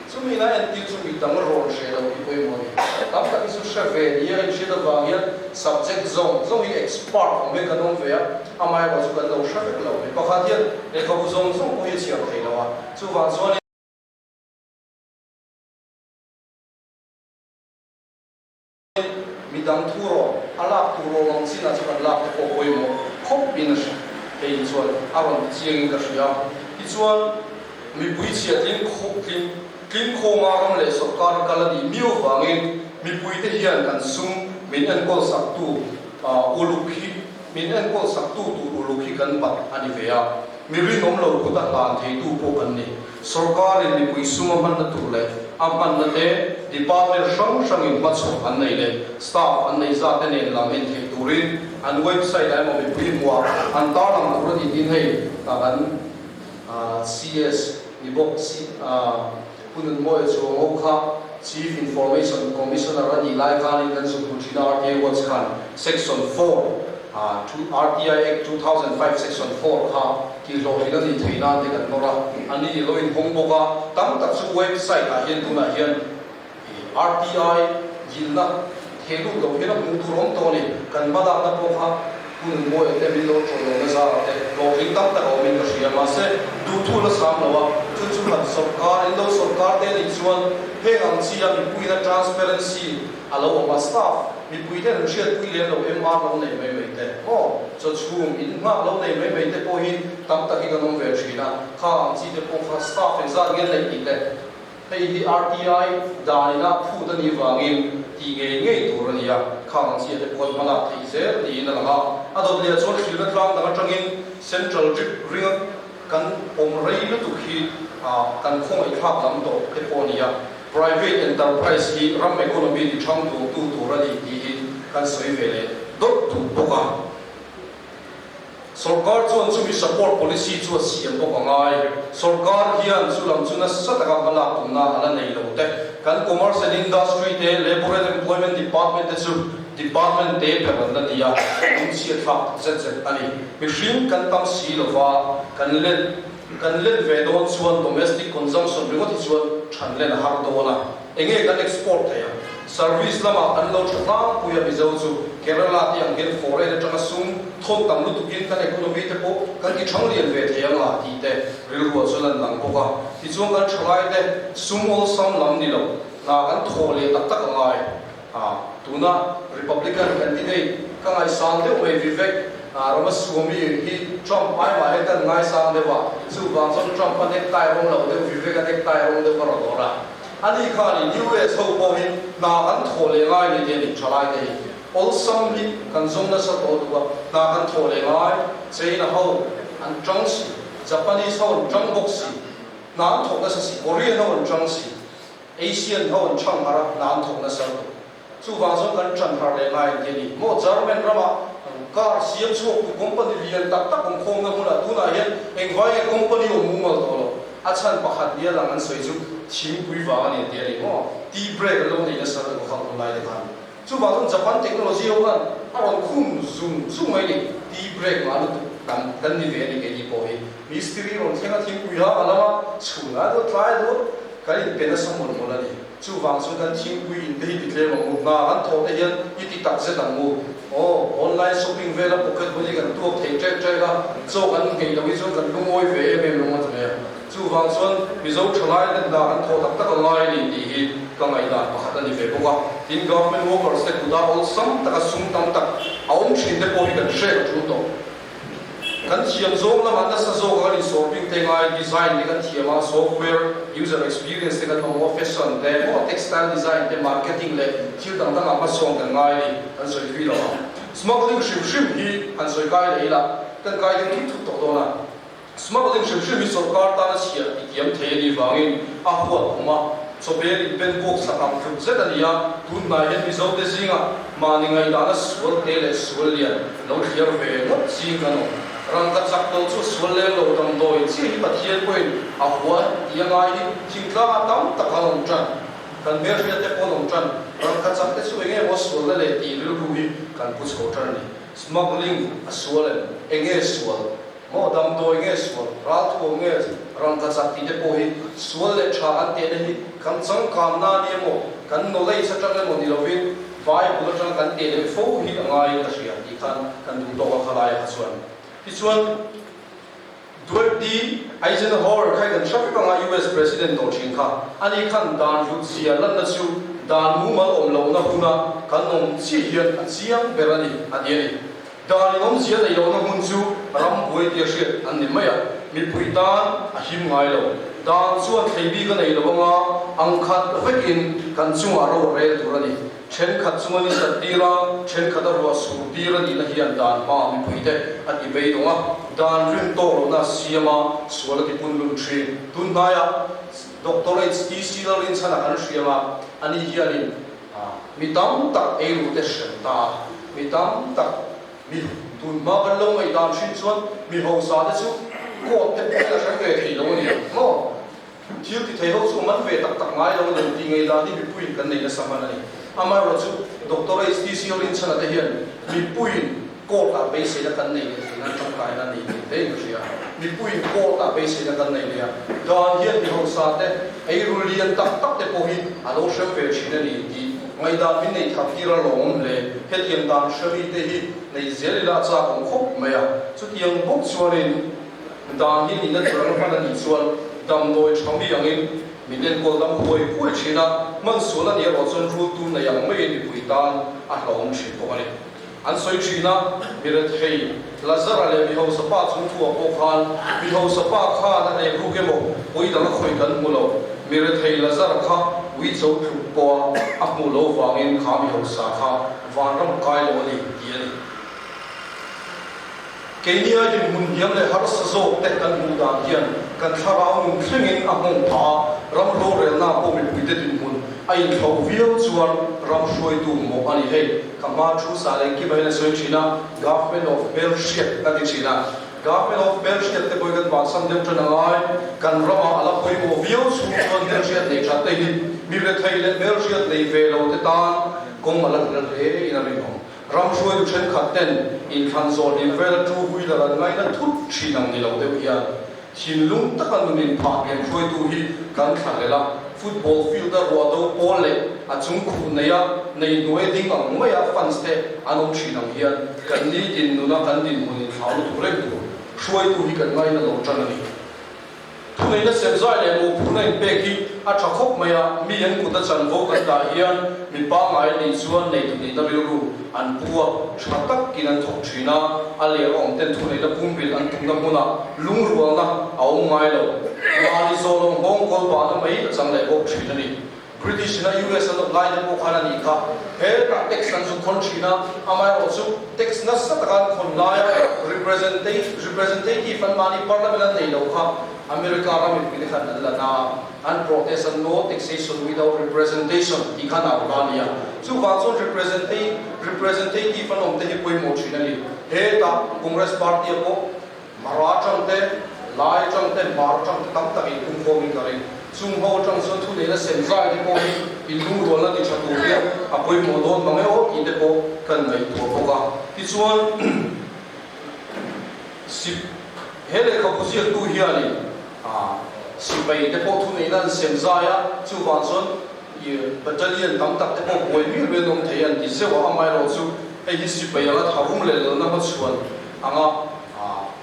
Chumi na entir chu mi dang rawn hre lo hi pawimawh a ni. Tam tak hi chu hre ve ni a inhriat avang hian subject zawng zawng hi expert awm hi kan awm ve a, amaherawh chu kan lo hre vek lo. Mi pakhat hian lehkhabu zawng zawng pawh hi a chhiar thei lo a, chuvang chuan. Mi dang thu rawh, a lak tur awm ang chinah chu kan lak te pawh pawimawh khawp in a hria. Hei chuan a rawn ti chiang in ka hria. Tichuan, mipui chhia tling tling tling khawma ram leh sawrkar hi kal a nih miau vangin mipui te hian kan sum min enkawl sak tu uluk hi min enkawl sak tu tur uluk hi kan bat a ni ve a. Mi rinawm lo kut a hlan theitu pawh kan ni. Sawrkarin mipui sum a hmanna tur leh a hmanna te department hrang hrangin hmachhawp an nei leh staff an nei zat te nen lam en theih turin an website ah emaw mipui hmuah an tarlang tur a ni tiin hei kan CS ni bawk Pu Nunmawia Chuango kha Chief Information Commissioner a nih lai khanin kan zuk hmu thin a RTI Watch khan Section 4 RTI Act 2005 Section 4 kha Tihhlawhtlin a nih theih nan te kan nawr a, a ni lo inhawng bawk a, tam tak chu website ah hian tunah hian RTI dilna theh lut lo hian a hmuh tur a awm tawh a ni. Kan hmalakna pawh kha hun mawi te min lo tawih lohna zarah te hlawhtling tam tak a awmin ka hria. Mahse, duhthu la sam lo a, chu chu han sawrkar, in lo sawrkar te nih chuan heng ang chi a mipuina transparency a lo awm a, staff mipui ten an hriatpui lem lo MR lo nei mai mai te maw, chaw chhum in nghak lo nei mai mai te pawh hi tam tak hi kan awm ve thin a, kha ang chi te pawh kha staff engzat nge neih tih te hei hi RTI dan ina phut a nih vangin tih ngei ngei tur a ni a, kha ang chi te pawh kan hma lak theih zel niin a lang a, a dawt leh chuan thlirna tlang dang atangin Central drip ringa kan awm rei lutuk hi kan khawngaihthlak lam tawh te pawh a ni a. Private enterprise hi ram economy ti thang duangtu tur a ni tiin kan sawi ve leh dawt duh bawk a. Sorkar chuan chumi support policy chu a siam bawk a ngai. Sorkar hian chu lam chu nasa taka hma lak tumna a la nei lo te. Kan Commerce and Industry te, Labour and Employment Department te chu department te ber an la ni a, lungchhiat thlak zet zet a ni. Mihring kan tam si lova kan len kan len ve dawn chuan domestic consumption ringawt hi chuan than len a har dawn a. Enge kan export thei ang? Service lamah kan lo tha tlangpui a, Mizo chu Kerala te ang hian foreign atanga sum thawn tam lutukin kan economy te pawh kan ti thang lian ve thei ang a tih te rilruah chuan an lang bawk a. Tichuan kan thalai te sum awlsam lam ni lo hna kan thawh leh tak tak a ngai a, tuna Republican candidate ka ngaisang deuh mai Vivek Ramaswamy hi Trump ai mah hian kan ngaisang deuh a, chuvang chuan Trump a necktie rawng lo deuh Vivek a necktie rawng deuh ka rawn awrh a. Ani khanin US ho pawh hi hna kan thawh leh ngai ni te a ni, thalai te hi awlsam hi kan zawng nasa tawh duh a, hna kan thawh leh ngai, China ho an tang si, Japanese ho an tang bawk si, hna an thawk nasa si, Korean ho an tang si, Asian ho an chhang har a, hna an thawk nasa lutuk. Chuvang chuan kan ṭan har leh ngai an ti a ni. Maw German rama car siam chhuaktu company lian tak tak awm khawmna hmunah tunah hian engvai nge company awm mumal tawh lo? A chhan pakhat nia lang an sawi chu thingpui vang a ni an ti a ni. Maw tea break an lo nei nasa lutuk a khang hun lai te khan. Chuvang chuan Japan technology ho khan a rawn khum zung zung mai ni. Tea break mah lutuk kan kan ni ve a ni keini pawh hi. Mistiri rawn thleng a thingpui hang a lam a, chhun a dawt tlai a dawt kan inpe nasa mawlh mawlh a ni. Chuvang chuan kan thingpui in te hi ti tlem ang u, hna kan thawh te hian i ti tak zet ang u. Aw, online shopping vela pocket money kan tuak thei ṭek ṭek a, chaw kan nghei loh hi chuan kan lungawi ve em em lo ngawt mai a. Chuvang chuan Mizo ṭhalai te hna kan thawh tak tak a ngai a ni tih hi ka ngaihdan pakhat a ni ve bawk a. Tin, government workers te kut a awlsam taka sum tam tak a awm ṭhin te pawh hi kan hrek a ṭul tawh. Kan thiam zawng lamah nasa zawk a kan insawrbing te ngai, design te kan thiam a, software, user experience te kan mamawh a, fashion te, maw textile design te, marketing leh thil dang dangah hmasawn kan ngai a ni, kan sawi thui lo ang. Smuggling hrim hrim hi han sawi kai leh ila, kan kai deuh thut thut tawh dawn a. Smuggling hrim hrim hi sorkar tana chhiah ti kiam thei a nih vangin a huat awm a, chawbel in pen buak sak ang tluk zet a ni a, tun hnai hian Mizote zingah mahni ngaihdahna sual te leh sual lian lo thliar ve ngawt zing kan awm. Rangka chak lo chu sual lem lo damdawi chiah hi Pathian pawhin a hua tih a ngai hi thingtlangah tam tak an awm tan. Kan hmelhriat te pawh an awm tan. Rangka chak te chu eng emaw sualna leh tih rilru hi kan pu chho tan a ni. Smuggling a sual em? Enge sual? Maw damdawi nge sual, ralthuam nge rangka chak tih te pawh hi sual leh tha kan tehna hi kan changkanna a ni emaw, kan knowledge atang emaw ni lovin Bible atanga kan teh leh fo hi a ngaiin ka hria tih khan kan duh tawk a khalai a kha chuan. Tichuan Dwight D. Eisenhower kha i kan hre vek anga US President tawh thin kha, ani khan dan hlut zia lanna chu dan mumal awm lohna huna kan awm chiah hian a chiang ber a ni a ti a ni. Dan in awmzia neih lohna hmun chu ram buai tia hriat an ni mai a, mipui tan a him ngai lo. Dan chuan thlei bik a nei lo anga ang khat vekin kan chungah ro a rel tur a ni. Thenkhat chunga ni sat tir a, thenkhat a ruah sur tir a nihna hian dan hmaah mipuite a ti beidawng a, dan rin tawk lohna a siam a, sual a ti punlun thin. Tun hnaiah Doctor HTC Lalrinchhana kan hriam a, ani hianin Mi tam tak eirute hrem ta a, mi tam tak mi tun hma kan lo ngaihdan hrin chuan mi hausa te chu court te pawhin a hrem ve thei lo a ni ang maw? Thil ti thei ho chu a man ve tak tak ngai lo a ni ang tih ngaihdan hi mipuiin kan nei nasa hman a ni. Amaherawhchu Doctor HTC Rinchhana te hian mipuiin Court ah beiseina kan nei leh theihna tangkaina nei thei hle in ka hria. Mipuiin court ah beiseina kan nei leh a, dan hian mi hausa te, eiru lian tak tak te pawh hi a lo hrem ve thin a ni tih ngaihdan min nei thar tir a lawmawm hle. Hetiang dan hremi te hi nei zel ila a chak awm khawp mai a. Chutiang bawk chuanin dan hi nihna tur ang hman a nih chuan damdawi tha mi angin min enkawl dam huai huai thin a, hmansual a nih erawh chuan rultu nei ang maiin mipui tan a hlauhawm thin bawk a ni. An sawi thin a, mi rethei, Lazara leh mi hausa pa chung thuah pawh khan, mi hausa pa khan a nei ruk emaw, ui dang a khawih kan hmu lo, mi rethei Lazara kha ui cho tluk pawha a hmuh lo vangin kha mi hausa kha vanram kai lo a ni, tih a ni. Keini a dinhmun hniam leh harsa zawk te kan hmuh dan hian kan thlarau nun thlengin a nghawng phah a, ram rorelna pawh. pawh mipuite dinhmun a inthlauh viau chuan ram hruaitu mawh a ni. Hei ka hma thu sa leh engkim ah hian a sawi thin a, Government of Hmelhriat a ti thin a. Government of Hmelhriat te pawh hi kan bansan deuh tan a ngai. Kan ramah a la pawimawh viau chhung chuan hmelhriat nei that te hi mi rethei leh hmelhriat nei ve lo te tan kawng a la hla hle in a rinawm. Ram hruaitu thenkhat ten inthlan zawh hlim vela two wheeler an ngaina thut thin ang ni lo deuh hian thinlung taka nun inphah hmel hruaitu hi kan thlahlel a, football field a ruah do pawl leh a chung khuh neia nei hnuai ding ang maia fans te an awm thin ang hian kan nitin nuna kan dinhmun inthlau lutuk reng tur hruaitu hi kan ngaina lo tan a ni. Thuneihna semzai leh mawhphurhna inpek hi a tha khawp mai a, mi an kut a chanvo kan dah hian mi pangngai nih chuan neituneihna rilru an pu a, tha takin an thawk thin a, a leh awm ten thuneihna pumbilh an tumna hmunah lungrualna a awm ngai lo. Mahni zawlawng nghawng kawl bahna mai a chang leh bawk thin a ni. British ina US an awm lai te pawh khan a nih kha. Hetah tax an zuk khawn thin a, amaherawhchu tax nasa taka an khawn laia representative an mahni parliament an nei lo kha America ram mipui te khan an la na a, an protest a no taxation without representation tih khan a au la a ni a. Chuvang chuan representative an awm te hi pawimawh thin a ni. Hetah Congress party a pawh Mara atang te, Lai atang te, Hmar atang te tam tak in pung khawm in ka ring. Chung ho atang chuan thu neihna sem zai te pawh hi in lungrualna ti tha tur hian a pawimawh dawn mang e aw tih te pawh kan ngaihtuah bawk a. Tichuan sip he lehkhabu ziaktu hianin sipai te pawh thu neihna an sem zai a, chuvang chuan battalion tam tak te pawh buai miah miah an awm thei an ti zeuh a, amaherawhchu hei hi sipai anga tharum leh lalna hmachhuan anga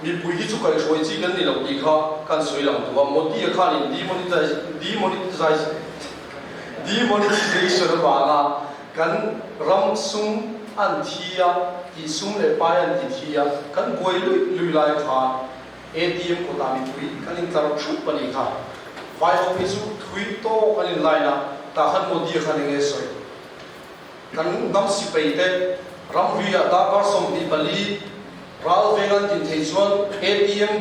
mipui hi chu kaihhruai chi kan ni lo tih kha kan sawi lang duh a, Modi-a khanin demonetization avanga kan ram sum an thi a, tih sum leh pai an ti thi a, kan buai luih luih lai khan ATM kawtah mipui kan intlar thup a nih kha. Vai ho hi chu thui tawk an inline a, tah khan Modi-a khan eng nge sawi? Kan hnam sipai te ramri-ah darkar 24 ral veng an din theih chuan ATM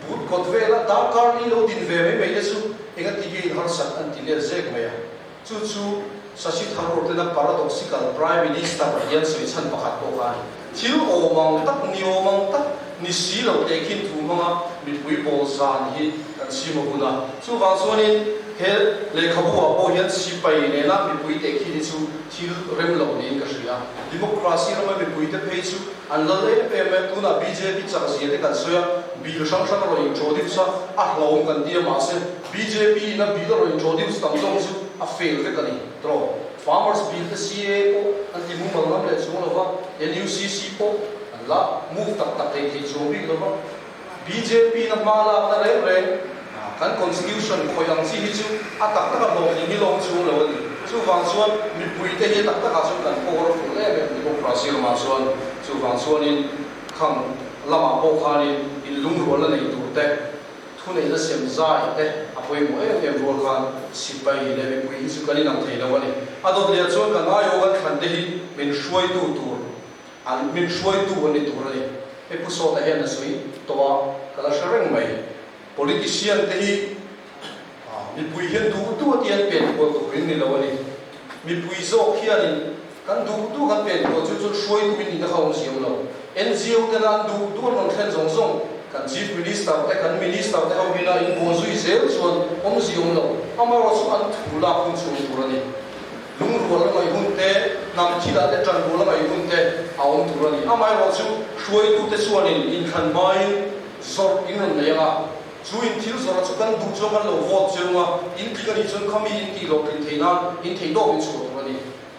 but kawt vela darkar ni lo din ve mai mai te chu engati nge in harsat an ti let zek mai a. Chu chu Shashi Tharoor tena paradoxical Prime Minister hian sawi chhan pakhat pawh kha a ni. Thil awm ang tak, ni awm ang tak ni si lo tehkhin thu hmanga mipui pawl zan hi kan chim a hun a. Chuvang chuanin he lehkhabu ah pawh hian sipai nena mipui tehkhin hi chu thil rem lo niin ka hria. Democracy rama mipuite phei chu an lal em em e. Tunah bjp chak zia te kan sawi a, bill hrang hrang a rawn introduce a, a hlawm kan ti a mahse bjp in a bill a rawn introduce tam zawk chu a fail vek a ni. Draw. Farmers bill te CAA pawh an ti mumal ngam leh chuang lova, NUCC pawh an la move tak tak thei thei chuang bik lova. Bjp na hma lakna reng reng kan constitution khawih ang chi hi chu a tak taka hlawhtling hi lawm chuang lo a ni. Chuvang chuan mipui te hi a tak takah chuan kan powerful em em democracy ramah chuan. Chuvang chuanin khang lamah pawh khanin inlungrualna nei tur te, Thuneihna sem zai te a pawimawh em em rual khan sipai leh mipui hi chu kan inang thei lo a ni. A dawt leh chuan kan aiawh kan thlan te hi min hruaitu tur an min hruaitu an ni tur a ni. Hei Pu Sawta hian a sawi tawh a, ka la hre reng mai. Politician te hi mipui hian duh duh a ti an pen kual tur in ni lo a ni. Mipui zawk hianin kan duh duh kan pen kual chu chuan hruaitu in nihna kha awm ziam lo. NGO tena an duh duh an rawn thlen zawng zawng kan Chief Minister te kan Minister te ho hina in bawl zui zel chuan awm ziam lo. Amaherawh chu an thu lak hun chhung tur a ni. Lungrual a ngaih hun te, hnam thilah te tanrual a ngaih hun te a awm tur a ni. Amaherawh chu hruaitu te chuanin inthlan hmain zawrh in rawn nei ang a. Chu in thil zawrh chu kan duh chuan kan lo vote cheu a, in tling a nih chuan khami in tih hlawhtlin theih nan in theih dawk in chhuah tur a ni.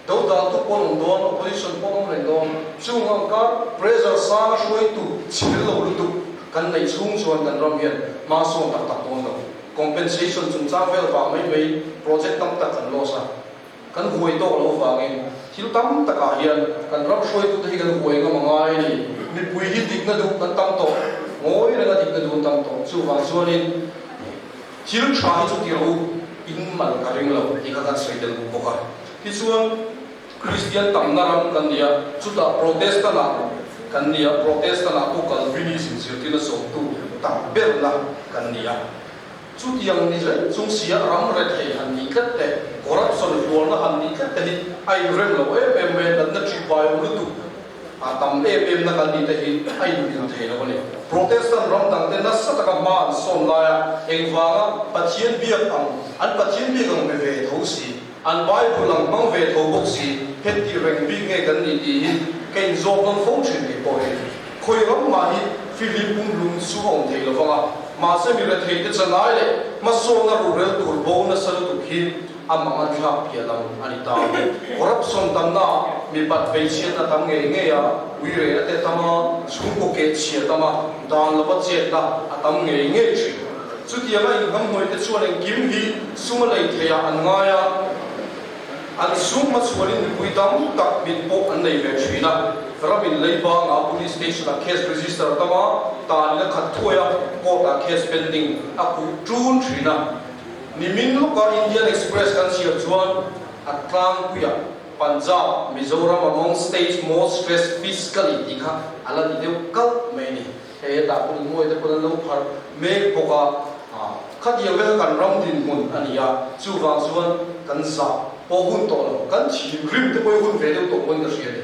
Dodaltu pawn awm dawn, opposition pawn awm reng dawn. Chung ang kar pressure sanga hruaitu chhil lo lutuk kan neih chhung chuan kan ram hian hma sawn tak tak dawn lo. Compensation chungchang vel vang mai mai project tam tak kan loss a. Kan huai tawk loh vangin thil tam takah hian kan ram hruaitute hi kan huai ngam a ngai a ni. Mipui hi dikna duh kan tam tawh, ngawi renga dikna duh an tam tawh. Chuvang chuanin thil tha hi chu ti rawh u, in mal ka ring lo tih kha kan sawi tel duh bawk a. Tichuan Kristian tamna ram kan ni a, chutah Protestant ah kan ni a, Protestant ah pawh Calvinism zirtirna zawmtu tam berna kan ni a. Chutiang ni reng chung sia ram rethei han nih tlat te, corruption hluarna han nih tlat te hi a inrem lo em em mai a, natna ṭihbai awm lutuk a tam em em na kan nih te hi a inmil thei lo a ni. Protestant ram dang te nasa taka hma an sawn laia engvanga Pathian biak ang, an Pathian biak ang be ve tho si, an Bible ang hmang ve tho bawk si, heti reng bik nge kan nih tih hi ka inzawk nawn fo ṭhin tih pawh hi Khawi ram mah hi fihlim pumhlum chu a awm thei lo vang a, mahse mi rethei te chanai leh hmasawnna ruhrel tur bo nasa lutuk hi a mang an thlak piah lam a ni ta. Corruption tamna ah mipat hmeichhiatna tam ngei ngei a, uirehna te tam a, chhungkaw keh chhia tam a, dan lova chetna a tam ngei ngei thin. Chutianga inhnamhnawih te chuan engkim hi sum a lei theiah an ngai a. An sum hmachhuanin mipui tam tak mit pawh an nei ve thin a, ramin leibanga Police Station-ah case register a tam a, tanin a khat thuai a, court-ah case pending a kuh ṭun thin a. Nimin lawka Indian Express kan chhiar chuan a tlangpuiah Punjab, Mizoram among states most stressed fiscally tih kha a la ni deuh kalh mai a ni. Hei hetah pawh ringawi te pawn an lo pharh mek bawk a, khatiang veka kan ram dinhmun a ni a, chuvang chuan kan zah pawh hun tawh lo, kan thinrim te pawh hi hun ve deuh tawh pawhin ka hria a ni.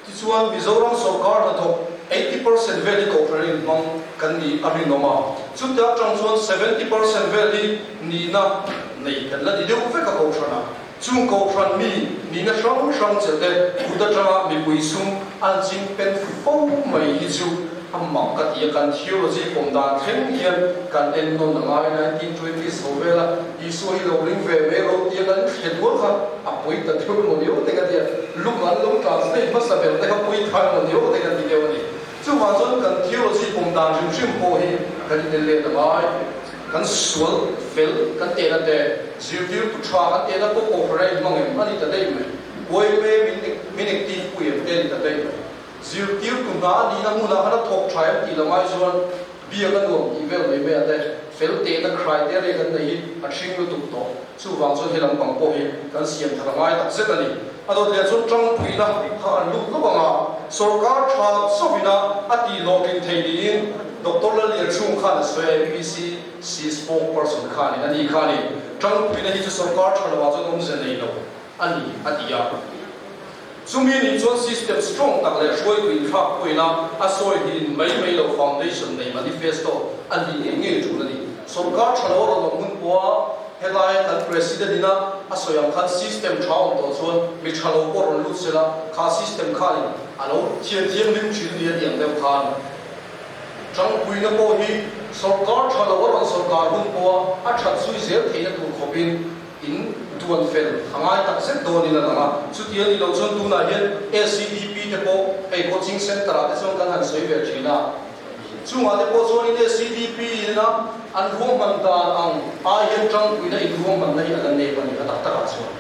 Tichuan Mizoram sawrkar hnathawk 80% vel hi kohhran inhmang kan nih a rinawm a, chute atang chuan 70% vel hi nihna nei kan la ni deuh vek a kohhranah. Chung kohhran mi nihna hrang hrang che te kut atanga mipui sum an ching pen fo mai hi chu a mak ka ti a, kan theology pawm dan thleng hian kan en nawn a ngai. 1920s ho vela Isua hi lo ring ve mai ro tia kan hre dual kha a pawi ta deuh emaw ni te ka ti a, lung an lo translate hmasa ber te kha pawi thar emaw ni te ka ti deuh a ni. Chuvang chuan kan theology pawm dan hrim hrim pawh hi kan inel let a ngai. Kan sual fel kan tehna te, zirtirtu tha kan tehna pawh kohhran a inhmang em a ni ta daih mai. Uaime min min engtin pui em te a ni ta daih mai. Zirtirtu hna a nihna hmunah khan a thawk tha em tih lamai chuan biak a nuam tih vel mai mai a te, fel tehna criteria kan nei hi a ṭhing lutuk tawh. Chuvang chuan he lampang pawh hi kan siam that a ngai tak zet a ni. A dawt leh chuan ṭangpuina kha an lut lawk ang a, sawrkar ṭha chauhina a tihhlawhtlin thei niin Doctor Lallianchhung khan a sawi a, MPCC spokesperson khanin a ni kha a ni. Ṭangpuina hi chu sawrkar ṭha lovah chuan awmze nei lo a ni, a ti a. Chumi nih chuan system strong tak leh hruaitu inthlak pawina a sawi hin mai mai lo foundation nei manifesto a ni ngei ngei ṭul a ni. Sawrkar ṭha lo a rawn awm hun pawha helaia kan President ina a sawi ang khan system ṭha awm tawh chuan mi ṭha lo pawh rawn lut sela kha system khanin a lo thian thianghlim ṭhin a ni a ti ang deuh khan ṭangpuina pawh hi sawrkar ṭha lo a rawn sawrkar hun pawha a ṭhat zui zel theihna tur khawpin In duan fel a ngai tak zet dawnin a lang a, chuti a nih loh chuan tunah hian SEDP te pawh hei coaching centre ah te chuan kan han sawi ve thin a, chungah te pawh chuanin SEDP ina an ruahman dan ang ai hian tangpuina in ruahmanna hi a la nep a ni a tak takah chuan.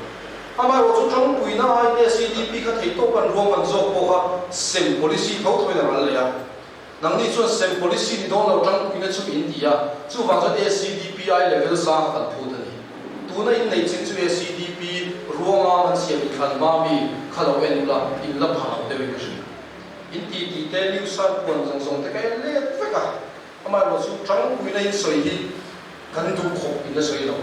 Amaherawh chu tangpuina aiin SEDP kha theihtawp an ruahman zawk pawh kha sem policy tho thoin a ral leh a. Nangni chuan sem policy ni dawn lo tangpuina chu in ti a, chuvang chuan ACDP ai level sang a kan phut a ni. Tuna in nei chin chu ACDP ruangam an siam inthlan hma mi kha lo en ula, in la pha lo deuhin ka hria. In ti tih te news a puan zawng zawng te ka en let vek a, amaherawh chu tangpuina in sawi hi kan duh khawp in la sawi lo.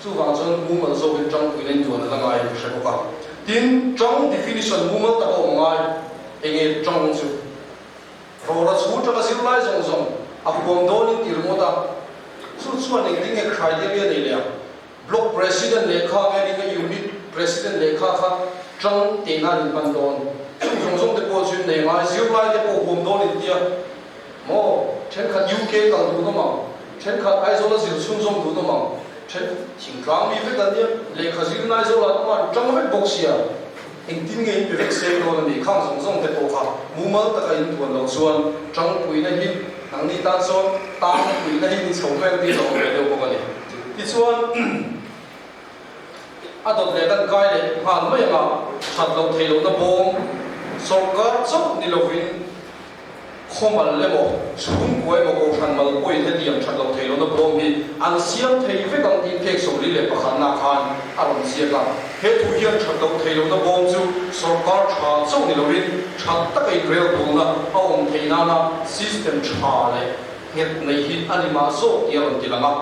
Chuvang chuan mumal zawkin tangpuina in duan a la ngai in ka hre bawk a. Tin, tang definition mumal tak a awm ngai, enge tang chu? Rawra chhung tanga zirlai zawng zawng a huam dawnin ti ringawt a, chu chuan engtin nge criteria nei leh ang? Block President lehkha nge ringa Unit President lehkha kha tang teh nan in hman dawn? Chung zawng zawng te pawh chu in nei ngai, zirlai te pawh huam dawn in tia maw? Thenkhat UK kal duh nawm ang, thenkhat Aizawl a zir chhunzawm duh nawm ang, then thingtlang mi vek an nia, lehkha zir in Aizawl ah awm a an tang vek bawk sia. Engtin nge in pe vek seng dawn a ni? Khang zawng zawng te pawh kha mumal taka in duan loh chuan tangpuina hi nangni tan chuan tangpuina hi ni chho hmel tih a awm ve deuh bawk a ni. Tichuan a dawt leh kan kai leh nghal mai ang a, that loh theih lohna bawm sawrkar chauh ni lovin, Khawmal emaw, chhungkua emaw kohhran mal pawhin hetiang that loh theih lohna bawm hi an siam thei vek ang tih phek 41 na khan a rawn ziak a. He thu hian that loh theih lohna bawm chu sawrkar tha chauh ni loin that taka inrelbawlna a awm theih nana system tha leh nghet nei hi a ni mah zawk tih a rawn ti lang a.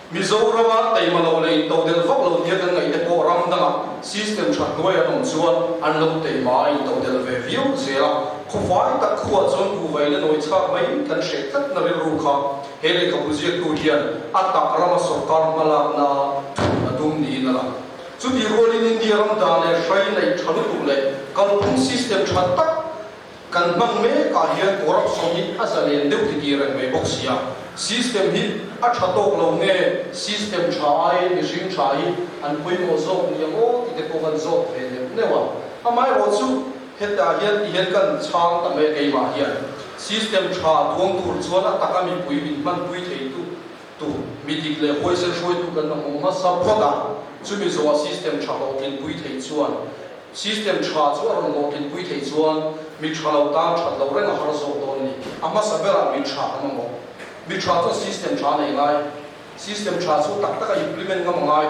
Mizorama teima lo leh intodelh vak lo nia kan ngaih te pawh ram dangah system tha hnuai an awm chuan an lo teima a intodelh ve viau zel a. Khawfai tak khuah chuan kuhvai la nawi chhak mai kan hreh tlatna rilru kha he lehkhabu ziaktu hian a tak rama sorkar hmalakna thun a tum niin a lang. Chutih rualin India ram dan leh hrai neih tha lutuk leh kalphung system tha tak Kan hman mekah hian corruption hi a zalen deuh ti ti reng mai bawk sia. System hi a tha tawk lo nge system tha aiin mihring tha hi an pawimawh zawk ni ang aw ti te pawh kan zawt ve neuh neuh a. Amaherawh chu hetah hian ti hian kan chhang ta mai a keimah hian system tha duang tur chuan a taka mipui min hmanpui thei tu tu mi dik leh huaisen hruaitu kan mamawh hmasa phawt a, chumi zawhah system tha hlawhtlinpui thei chuan System tha chu a rawn hlawhtlinpui thei chuan mi tha lo tan that lo reng a har zawk dawn a ni. A hmasa berah mi tha kan mamawh. Mi tha chuan system tha a nei ngai. System tha chu tak taka implement ngam a ngai.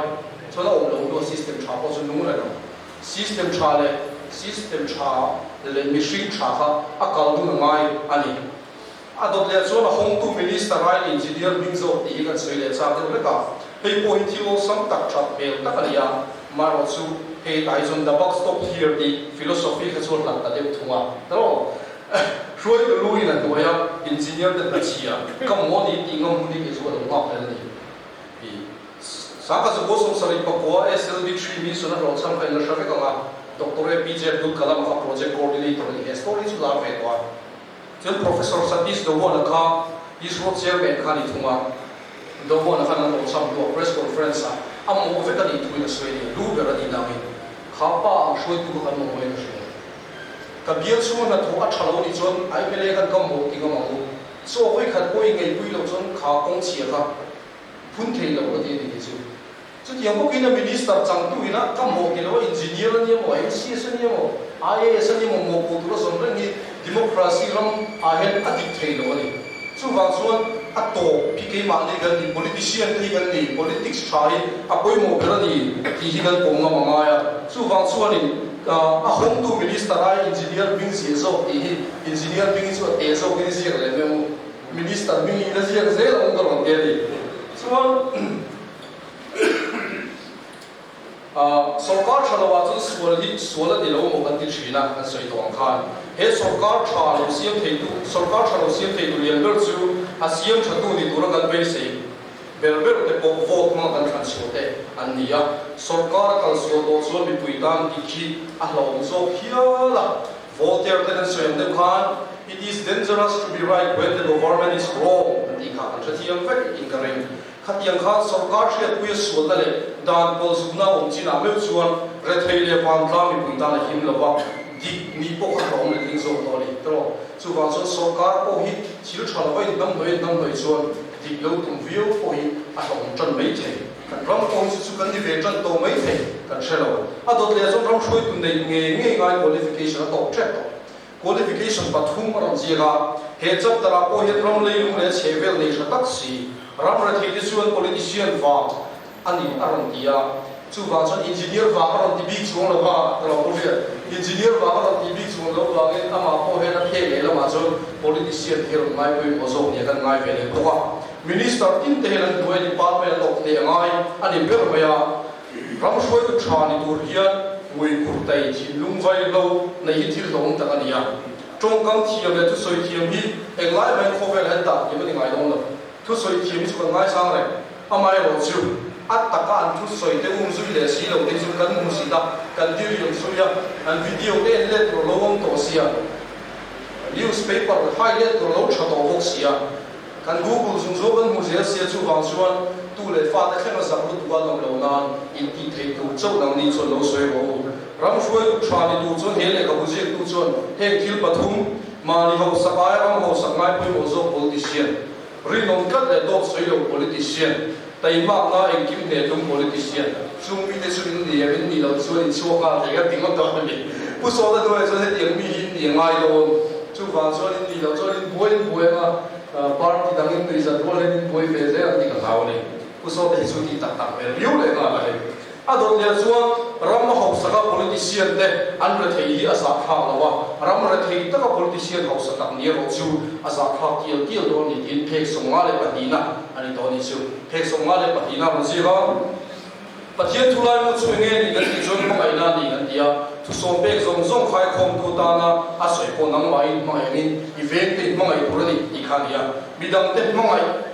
Chuan a awm lo hnuah system tha pawh chu nung reng ang. System tha leh system tha leh mihring tha kha a kal dun a ngai a ni. A dawt leh chuan a hawngtu Minister aiin Engineer hming zawk tih hi kan sawi leh chak deuh hlek a, hei pawh hi thil awlsam tak that hmel tak a ni a, marawh chu hei tlai chuan the buck stop here tih philosophy kha chu a hlat ta deuh thung a, tawh hruaitu lu in a hnuai a, Engineer te hna chhia ka maw ni tih ngam hun hi kei chu a lo nghak hlel a ni. Pi Sangha chu Bawsawm sarih pakua SLB three mission a hlawhchham kha in la hre vek ang a, Doctor APJ Abdul Kalam kha project coordinator a ni, he story chu lar ve tawh a. Chuan Professor Satish Dhawan-a kha ISRO Chairman kha a ni thung a, Dhawan-a khan an hlawhchham hnuah press conference-ah a mawh vek a nih thuin a sawi a ni, lu ber a nih nangin kha pa ang hruaitu kha kan mamawh in a hria. Ka bial chhunga hnathawh a tha lo nih chuan MLA khan ka mawh ti ngam ang u. Chaw vawikhat pawh i ngaihpui loh chuan kha kawng chhia kha phun thei lo ka ti a ni kei chu. Chutiang bawkin a Minister changtu ina ka mawh ti lo a, Engineer a nia maw, MCS a nia maw, IAS a nia maw, mawhpuh tura zawm reng hi Democracy ram ah hian a dik thei lo a ni. Chuvang chuan a tawp hi keimahni kan ni, politician te hi kan ni, politics tha hi a pawimawh ber a ni tih hi kan pawm ngam a ngai a. Chuvang chuanin a hawngtu Minister ai Engineer hming ziah zawk tih hi Engineer hming hi chu a te zawkin i ziak leh mai ang u, Minister hming hi la ziak zel ang u ka rawn ti a ni. Chuan. Sawrkar tha lo ah chuan sual hi sual a ni lo maw kan ti thin a, kan sawi tawh ang khan. He sawrkar tha lo siam theitu, sawrkar tha lo siam theitu lian ber chu a siam thatu ni tura kan beisei ber ber te pawh vote hmanga kan thlan chhuah te an ni a. Sawrkar a kal sual tawh chuan mipui tan dik hi a hlauhawm zawk hial a. Voltaire te kan sawi ang deuh khan It is dangerous to be right when the government is wrong an tih kha kan hrethiam vek in ka ring. Khatiang khan sorkar hriatpuia sualna leh dan pawlzukna awm chinah meuh chuan rethei leh vantlang mipui tan a him lo va, dik nih pawh kha hlawm leh tling zawk tawh a ni tawh. Chuvang chuan sorkar pawh hi thil tha lova inhnamhnawih inhnamhnawih chuan dik lo tum viau pawh hi a hlawm tan mai thei. Kan ram pawh hi chu chu kan ni ve tan tawh mai thei kan hre lo. A dawt leh chuan ram hruaitu neih ngei ngei ngai qualification a tawp tep tawh. Qualification pathum a rawn ziak a, he chapter ah pawh hian ram leilung leh chhehvel nei tha tak si, ram rethei te chuan politician vang a ni a rawn ti a, chuvang chuan engineer vang a rawn ti bik chuang lo va, ka lo pu hriat, engineer vang a rawn ti bik chuang lo vangin amah pawh hian a phek leh lamah chuan politician hi a rawn ngai pawimawh zawk nia kan ngai ve leh bawk a, minister tin te hian an hnuai department an awk hneh ngai a ni ber mai a. Ram hruaitu tha ni tur hian ngui kur tai thinlung vaihlo neih hi thil hlawm tak a ni a. Tawngkam thiam leh thusawi thiam hi englai mai khawvel hian dah hniam a ni ngai dawn lo. Thusawi thiam hi chu kan ngaisang reng. Amaherawh chu a taka an thusawi te um zui leh si lo te chu kan hmu zit a, kan diriam zui a, an video te en let tur lo awm tawh sia, newspaper hai let tur lo tha tawh bawk sia. Kan Google zung zawk an hmu zel sia chuvang chuan tu leh fate thleng a zak lutuk a nawm lo nan intih theih tur chauh dang ni chuan lo sawi rawh u. Ram hruaitu tha ni tur chuan he lehkhabu ziaktu chuan heng thil pathum, mahni hausak aia ram hausak ngai pawimawh zawk politician, rinawm tlat leh dawt sawi lo politician, taimakna engkim hneh tum politician, chung mite chu in ni em, in nih loh chuan in chhuak nghal thei ka ti ngawt dawn a ni. Pu Sawta hnuaiah chuan hetiang mi hi in ni a ngai dawn. Chuvang chuan in nih loh chuan in buai in buai anga party dang in nuih zat rual hian in buai ve zel ang tih ka hlau a ni. Pu Sawta hi chu tih tak tak hmel viau leh nghal a hei. A dawt leh chuan. ram hausa politician te an rethei hi a zahthlak lo a, ram rethei taka politician hausa tak ni erawh chu a zahthlak tial tial dawn a ni tiin phek 52na a ni tawh a ni chu. Phek 52na rawn ziak a, Pathian thu laimu chu enge ni kan tih chuan hmangaihna a ni kan ti a, thusawm pek zawng zawng khaikhawmtu tana a sawi pawh nangmahin hmangaih angin i vengte i hmangaih tur a ni tih kha a ni a, midangte hmangaih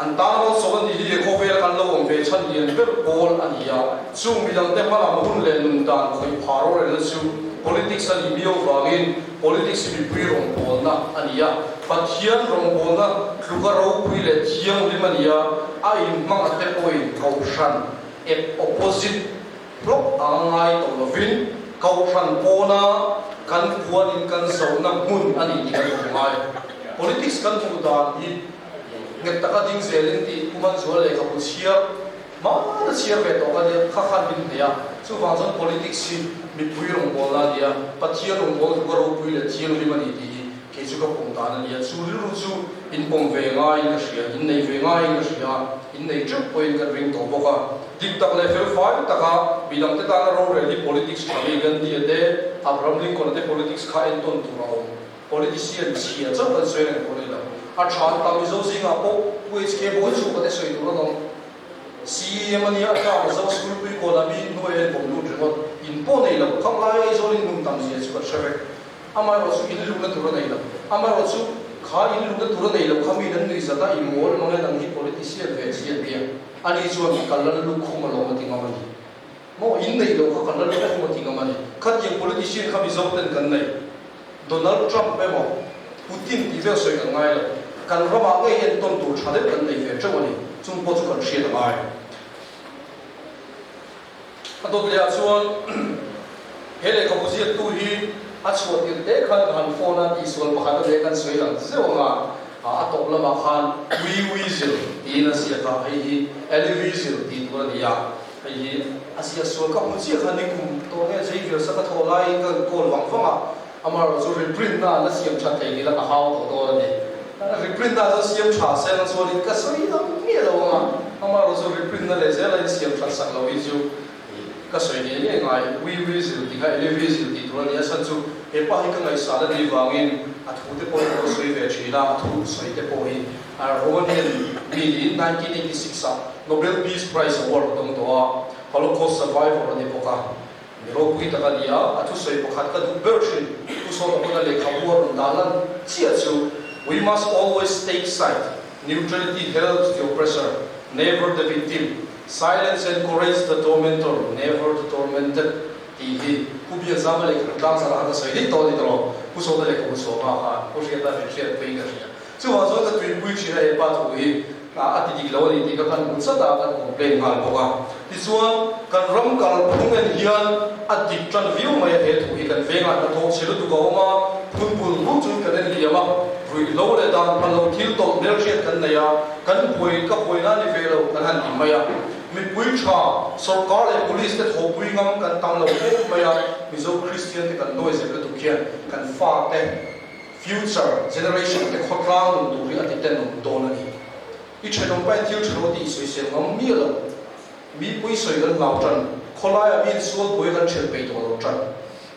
An tan malsawm a nih hi khawvela kan lo awm ve chhan lian ber pawl a ni a, chung midangte hmalam hun leh nun dan khawih phah rorelna chu politics a nih miau vangin politics hi mipui rawngbawlna a ni a, Pathian rawngbawlna tluka ropui leh thianghlim a ni a, a inhmang a te pawhin kohhran ep opposite hlawk anga ngai tawh lovin kohhran pawna kan puanin kan zohna hmun a ni tih kan hmu ngai. Politics kan hmuh dan hi Nghet taka ding zelin tih Pu Manzuala lehkhabu chhiar hma na chhiar ve tawh ka nia, kha khan min hneh a. Chuvang chuan politics hi mipui rawngbawlna a ni a, Pathian rawngbawlna tluka ropui leh thianghlim a ni tih hi kei chu ka pawm dan a ni a. Chu rilru chu in pawm ve ngaiin ka hria, in nei ve ngaiin ka hria a, in nei teuh pawhin kan ring tawh bawk a. Dik tak leh fel fai taka midangte tana rorel hi politics tha mi Gandhi-a te, Abraham Lincoln-a te politics kha entawn tur a awm. Politician chhia chauh kan sawi reng pawh a ni lo. A tha an tam Mizo zingah pawh Pu HK Bawi chhuk a te sawi tur an awm. CEM a nia a tla Mizo school pui kawn a mi hnuai a inbawm lut ringawt. In pawh nei lo. Khang laia Aizawl in hmun tam zia chu kan hre vek. Amaherawh chu in luhna tur a nei lo. Amaherawh chu kha in luhna tur a nei lo kha miin an nuih zat a, i mawl mang e nang hi politician ve chi an ti a. Ani chuan ka lal lukhum alawm a ti ngam a ni. Maw in neih loh kha kan la lukhum a ti ngam a ni. Khatiang politician kha Mizo ten kan nei. Donald Trump emaw Putin tih vel sawi kan ngai lo. Kan ramah ngei entawn tur tha deuh kan nei ve teuh a ni. Chung pawh chu kan hriat a ngai. A dawt leh ah chuan he lehkhabu ziaktu hi a chhuah tirh te khan ka han phone a tihsual pakhat a nia kan sawi lang zeuh ang a. A tawp lamah khan Wee Weasel tiin a ziak a, hei hi Ellie Weasel tih tur a ni a. Hei hi a zia sual ka hmu chiah kha nikum tawh nge Xavier sa ka thawh laiin ka call vang vang a, amaherawh chu reprint na an la siam tha thei ni la ka hau tawh dawn a ni. Reprint na chuan siam tha se ang chuanin ka sawi ang miah lo ang a, amaherawh chu reprint na leh zela in siam that sak lo hi chu ka sawi ngei ngei ngai. Ui ui zil tih kha Eli zil tih tur a ni a, chhan chu he pa hi ka ngaihsal a nih vangin a thu te pawh hi ka lo sawi ve thin a, a thu sawi te pawh hi Romanian mi niin 1986 ah Nobel Peace Prize Award a dawng tawh a, Holocaust survivor a ni bawk a. Mi ropui tak a ni a, a thusawi pakhat ka duh ber thin, Pu Sawta pawn a lehkhabu a rawn dah lan chiah chu, We must always take side, neutrality helps the oppressor, never the victim, silence encourages the tormentor, never the tormented tih hi Pu Biakzama lehkhabu tlangzarah khan ka sawi daih tawh a ni tawh. Pu Sawta lehkhabu sawma khan Pu Hriata min hriatpui ka hria. Chuvang chuan ka tuipui thin a hepa thu hi a ti dik lo a ni tih kha kan hmu chat a, kan complain nghal bawk a. Tichuan kan ram kalphung en hian a dik tan viau mai a, he thu hi kan vengah hnathawk chhe lutuk a awm a, phun bul bul chuan kan en liam a, ruihhlo leh dan phal lo thil tawlh hmelhriat kan nei a, kan buai ka buaina a ni ve lo kan han ti mai a. Mipui tha, sawrkar leh police te thawhpui ngam kan tam lo em mai a, Mizo Kristian te kan nawi zep lutuk hian kan fate, Future generation te khawtlang nun tur hi a ti tenawm dawn a ni. I thenawm pain thil tha lo tih sawisel ngam miah lo. Mi pui sawi kan hlau tan, khawlaiah mi insual buai kan ṭhelh peih tawh lo tan.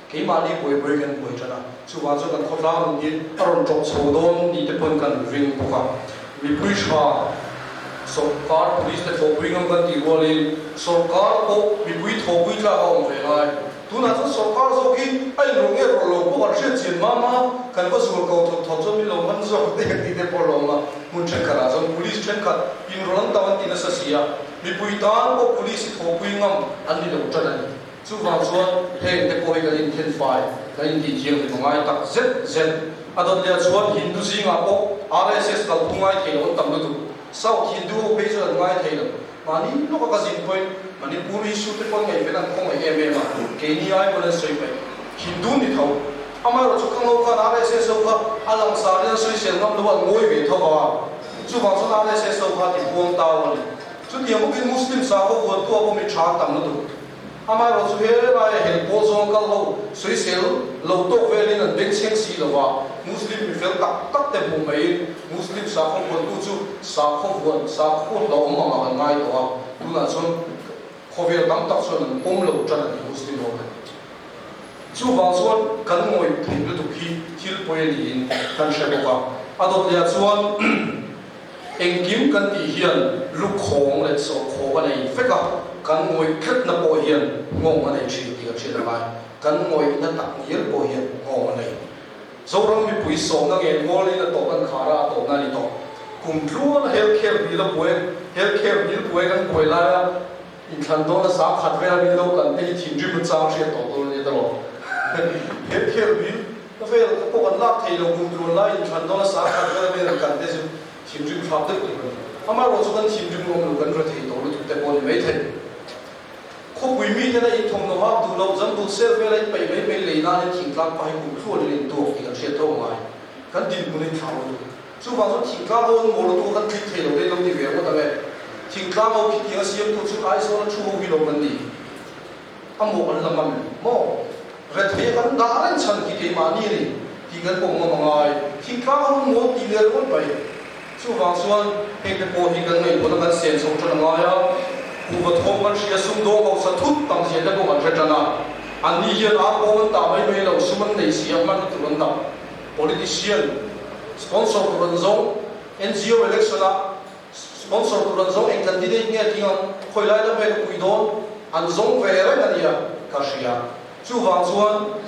Keimahni buai buai kan buai tan a, chuvang chuan kan khawtlang nun hi a rawn ṭawp chho dawn tih te pawn kan ring bawk a. Mipui tha sawrkar police te thawhpui ngam kan tih rualin sawrkar pawh mipui thawhpui tlak a awm ve ngai. Tunah chuan sawrkar zawk hi a inrawh nge rawh lo pawh kan hriat chian mam a, kan va zual ko thawt thawt chuan min lo man zawk te tih te pawh a lawm a, hmun thenkhatah chuan police thenkhat inrawlh an tam an ti nasa si a, mipui tan pawh police hi thawhpui ngam an ni lo tan a ni. Chuvang chuan heng te pawh hi kan inthen fai, kan intih thianghlim a ngai tak zet zet. A dawt leh chuan Hindu zingah pawh RSS kalphung ngai thei lo an tam lutuk. South Hindu ho phei chuan an ngai thei lo. Mahni lawka ka zin pawhin Manipur issue te pawn ngaihven an khawngaih em em a, keini ai pawn an sawi paih. Hindu ni tho. Amaherawh chu ka ngo khan RSS ho kha a langsar in an sawisel ngam lo a, an ngawi ve tho a. Chuvang chuan RSS ho kha ti huang tau a ni. Chutiang bawkin Muslim sakhaw vuantu ah pawh mi tha an tam lutuk. Amaherawh chu he laia hel pawl zawng kal ho sawisel lo tawk velin an bengchheng si lo va, Muslim mi fel tak tak te hmuh maiin Muslim sakhaw vuantu chu sakhaw vuan, sakhaw hlauhawm angah kan ngai tawh a, tunah chuan Khawvel tam tak chuan an pawm lo tan a ni Muslim ho kha. Chuvang chuan kan ngawih theih lutuk hi thil pawi a niin kan hre bawk a. A dawt leh ah chuan engkim kan tih hian lukhawng leh sawhkhawk a nei vek a, kan ngawih tlatna pawh hian nghawng a nei thin tih kan hriat a ngai. Kan ngawihna tak ngial pawh hian nghawng a nei. Zoram mipui sawmna ngen ngawl in a tawp an khar a, a tawpna a ni tawh. Kum tluan health care bill a buai, health care bill buai kan buai laia inthlan dawn a 10,000 vela min lo kan te hi thinrim a chang hriat tawh dawn a nia tawh. Health care bill vel ka pawh kan lak thei lo kum tluan lai inthlan dawn a 10,000 vela min an kan te chu thinrim thlak deuh tur a ni. Amaherawhchu kan thinrim awm lo kan rethei tawh lutuk te pawh a ni maithei. Khawpui miten a inthawmhnaw hak duh loh zan bul sel vela in peih mai mai lei nain thingtlang pa hi kum thluan in intuak tih kan hriat tho ngai. Kan dinhmun in thlau lutuk. Chuvang chuan thingtlang ho an mawl lutuk a kan tling thei lo te lo ti ve ngawt ang e. Thingtlang ho khitiang a siamtu chu Aizawl a thu ho hi lo kan ni. A mawh an la ngam em maw? Rethei a kan dah reng chhan khi keimahni a ni tih kan pawm ngam a ngai. Thingtlang ho an mawl tih leh ringawt mai. Chuvang chuan heng te pawh hi kan ngaihtuahna kan sen chho tan a ngai a, kuhva thawm kan hria sumdawng hausa thut tam zia te pawh kan hre tan a. Anni hian ar pawm an tah mai mai lo, sum an nei si a, hman tur an dap. Politician sponsor tur an zawng, NGO election ah sponsor tur an zawng, eng candidate nge tling ang, khawi lai lam nge ka pui dawn, an zawng ve reng a nia ka hria. Chuvang chuan.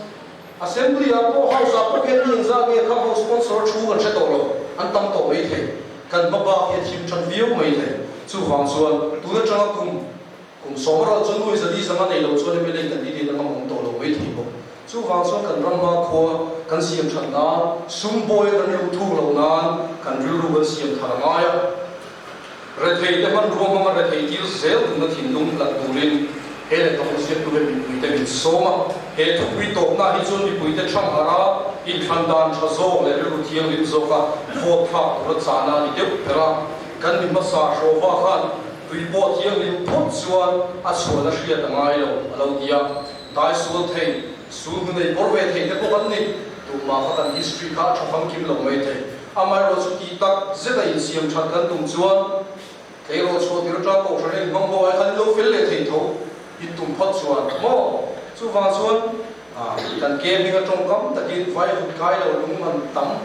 Assembly ah pawh House ah pawh khian mi engzah nge kha ho sponsor thu kan hre tawh lo, an tam tawh mai thei. Kan hma bak hi a thim tan viau mai thei. Chuvang chuan tun atanga kum kum sawm a ral chu nuai zali zanga nei lo chuan mla candidate anga awm tawh lo mai thei bawk. Chuvang chuan kan ram hma khua kan siam that nan, sum bawi a kan luh thuk loh nan kan rilru kan siam thar a ngai a. Rethei te hmanrua hmanga rethei tir zel duhna thinlung hlat turin he lehkhabu ziaktu hian mipuite min sawm a. He thupui tawpna hi chuan mipuite thangharh a, inthlan dan tha zawk leh rilru thianghlim zawka vote thlak tura chahna a ni deuh ber a. Kan mi hmasa Hrawva khan tui pawh thianghlim phawt chuan a chhuahna hriat a ngai lo a lo ti a. Dai sual thei, sul hnu nei bawr ve thei te pawh kan ni. Tumah kha kan history kha a tha famkim lo mai thei. Amaherawh chu tih tak zeta insiam that kan tum chuan tleirawl chhuah tir atang kohhran in hmang ho ai khan lo fel leh thei tho in tum phawt chuan maw? Chuvang chuan kan ke hming a tawngkam takin vai vut kai lo lung man tam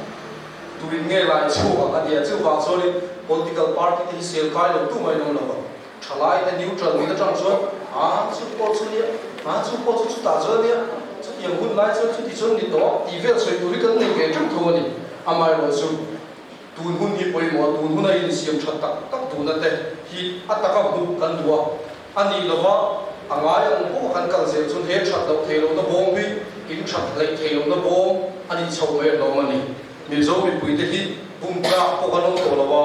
turin nge lai chhuak ang a nia. Chuvang chuanin political party te hi sel kai lo tu mai an awm lo vang. Thalai te neutral nih atang chuan a chu pawh chu nia, a chu pawh chu chutah chuan nia, chutiang hun lai chuan chuti chuan ni tawh tih vel sawi tur hi kan nei ve teuh tho a ni. Amaherawhchu tun hun hi pawimawh a, tun huna insiam tha tak tak duhna te hi a taka hmuh kan duh a, a nih lova a ngai ang pawh kan kal zel chuan he that loh theih lohna bawm hi in that hleih theih lohna bawm a nih chho mai a lawm a ni. Mizo mipuite hi pum tlak pawh kan awm tawh lo a,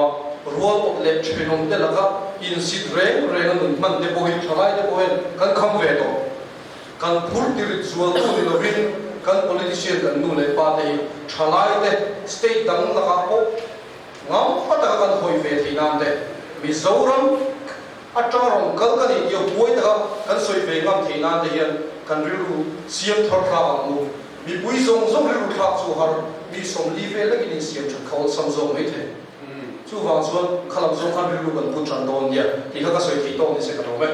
rual awp leh thenawm te laka insit reng reng a nun hman te pawhin thalai te pawh hian kan kham ve tawh. Kan phur tirit zualtu ni lovin kan politician kan nu leh pa te hi thalai te state dang lakah pawh ngam taka kan hawi ve thei nan te Mizoram atanga rawn kal ka nih tih a huai taka kan sawi ve ngam thei nan te hian kan rilru siam thar thlak ang u. Mipui zawng zawng rilru thlak chu har mi 40 vel lekin insiam that kha awlsam zawk mai thei. Chuvang chuan kha lam zawng khan rilru kan put ran dawn nia tih kha ka sawi thei tawk ni se ka lo e.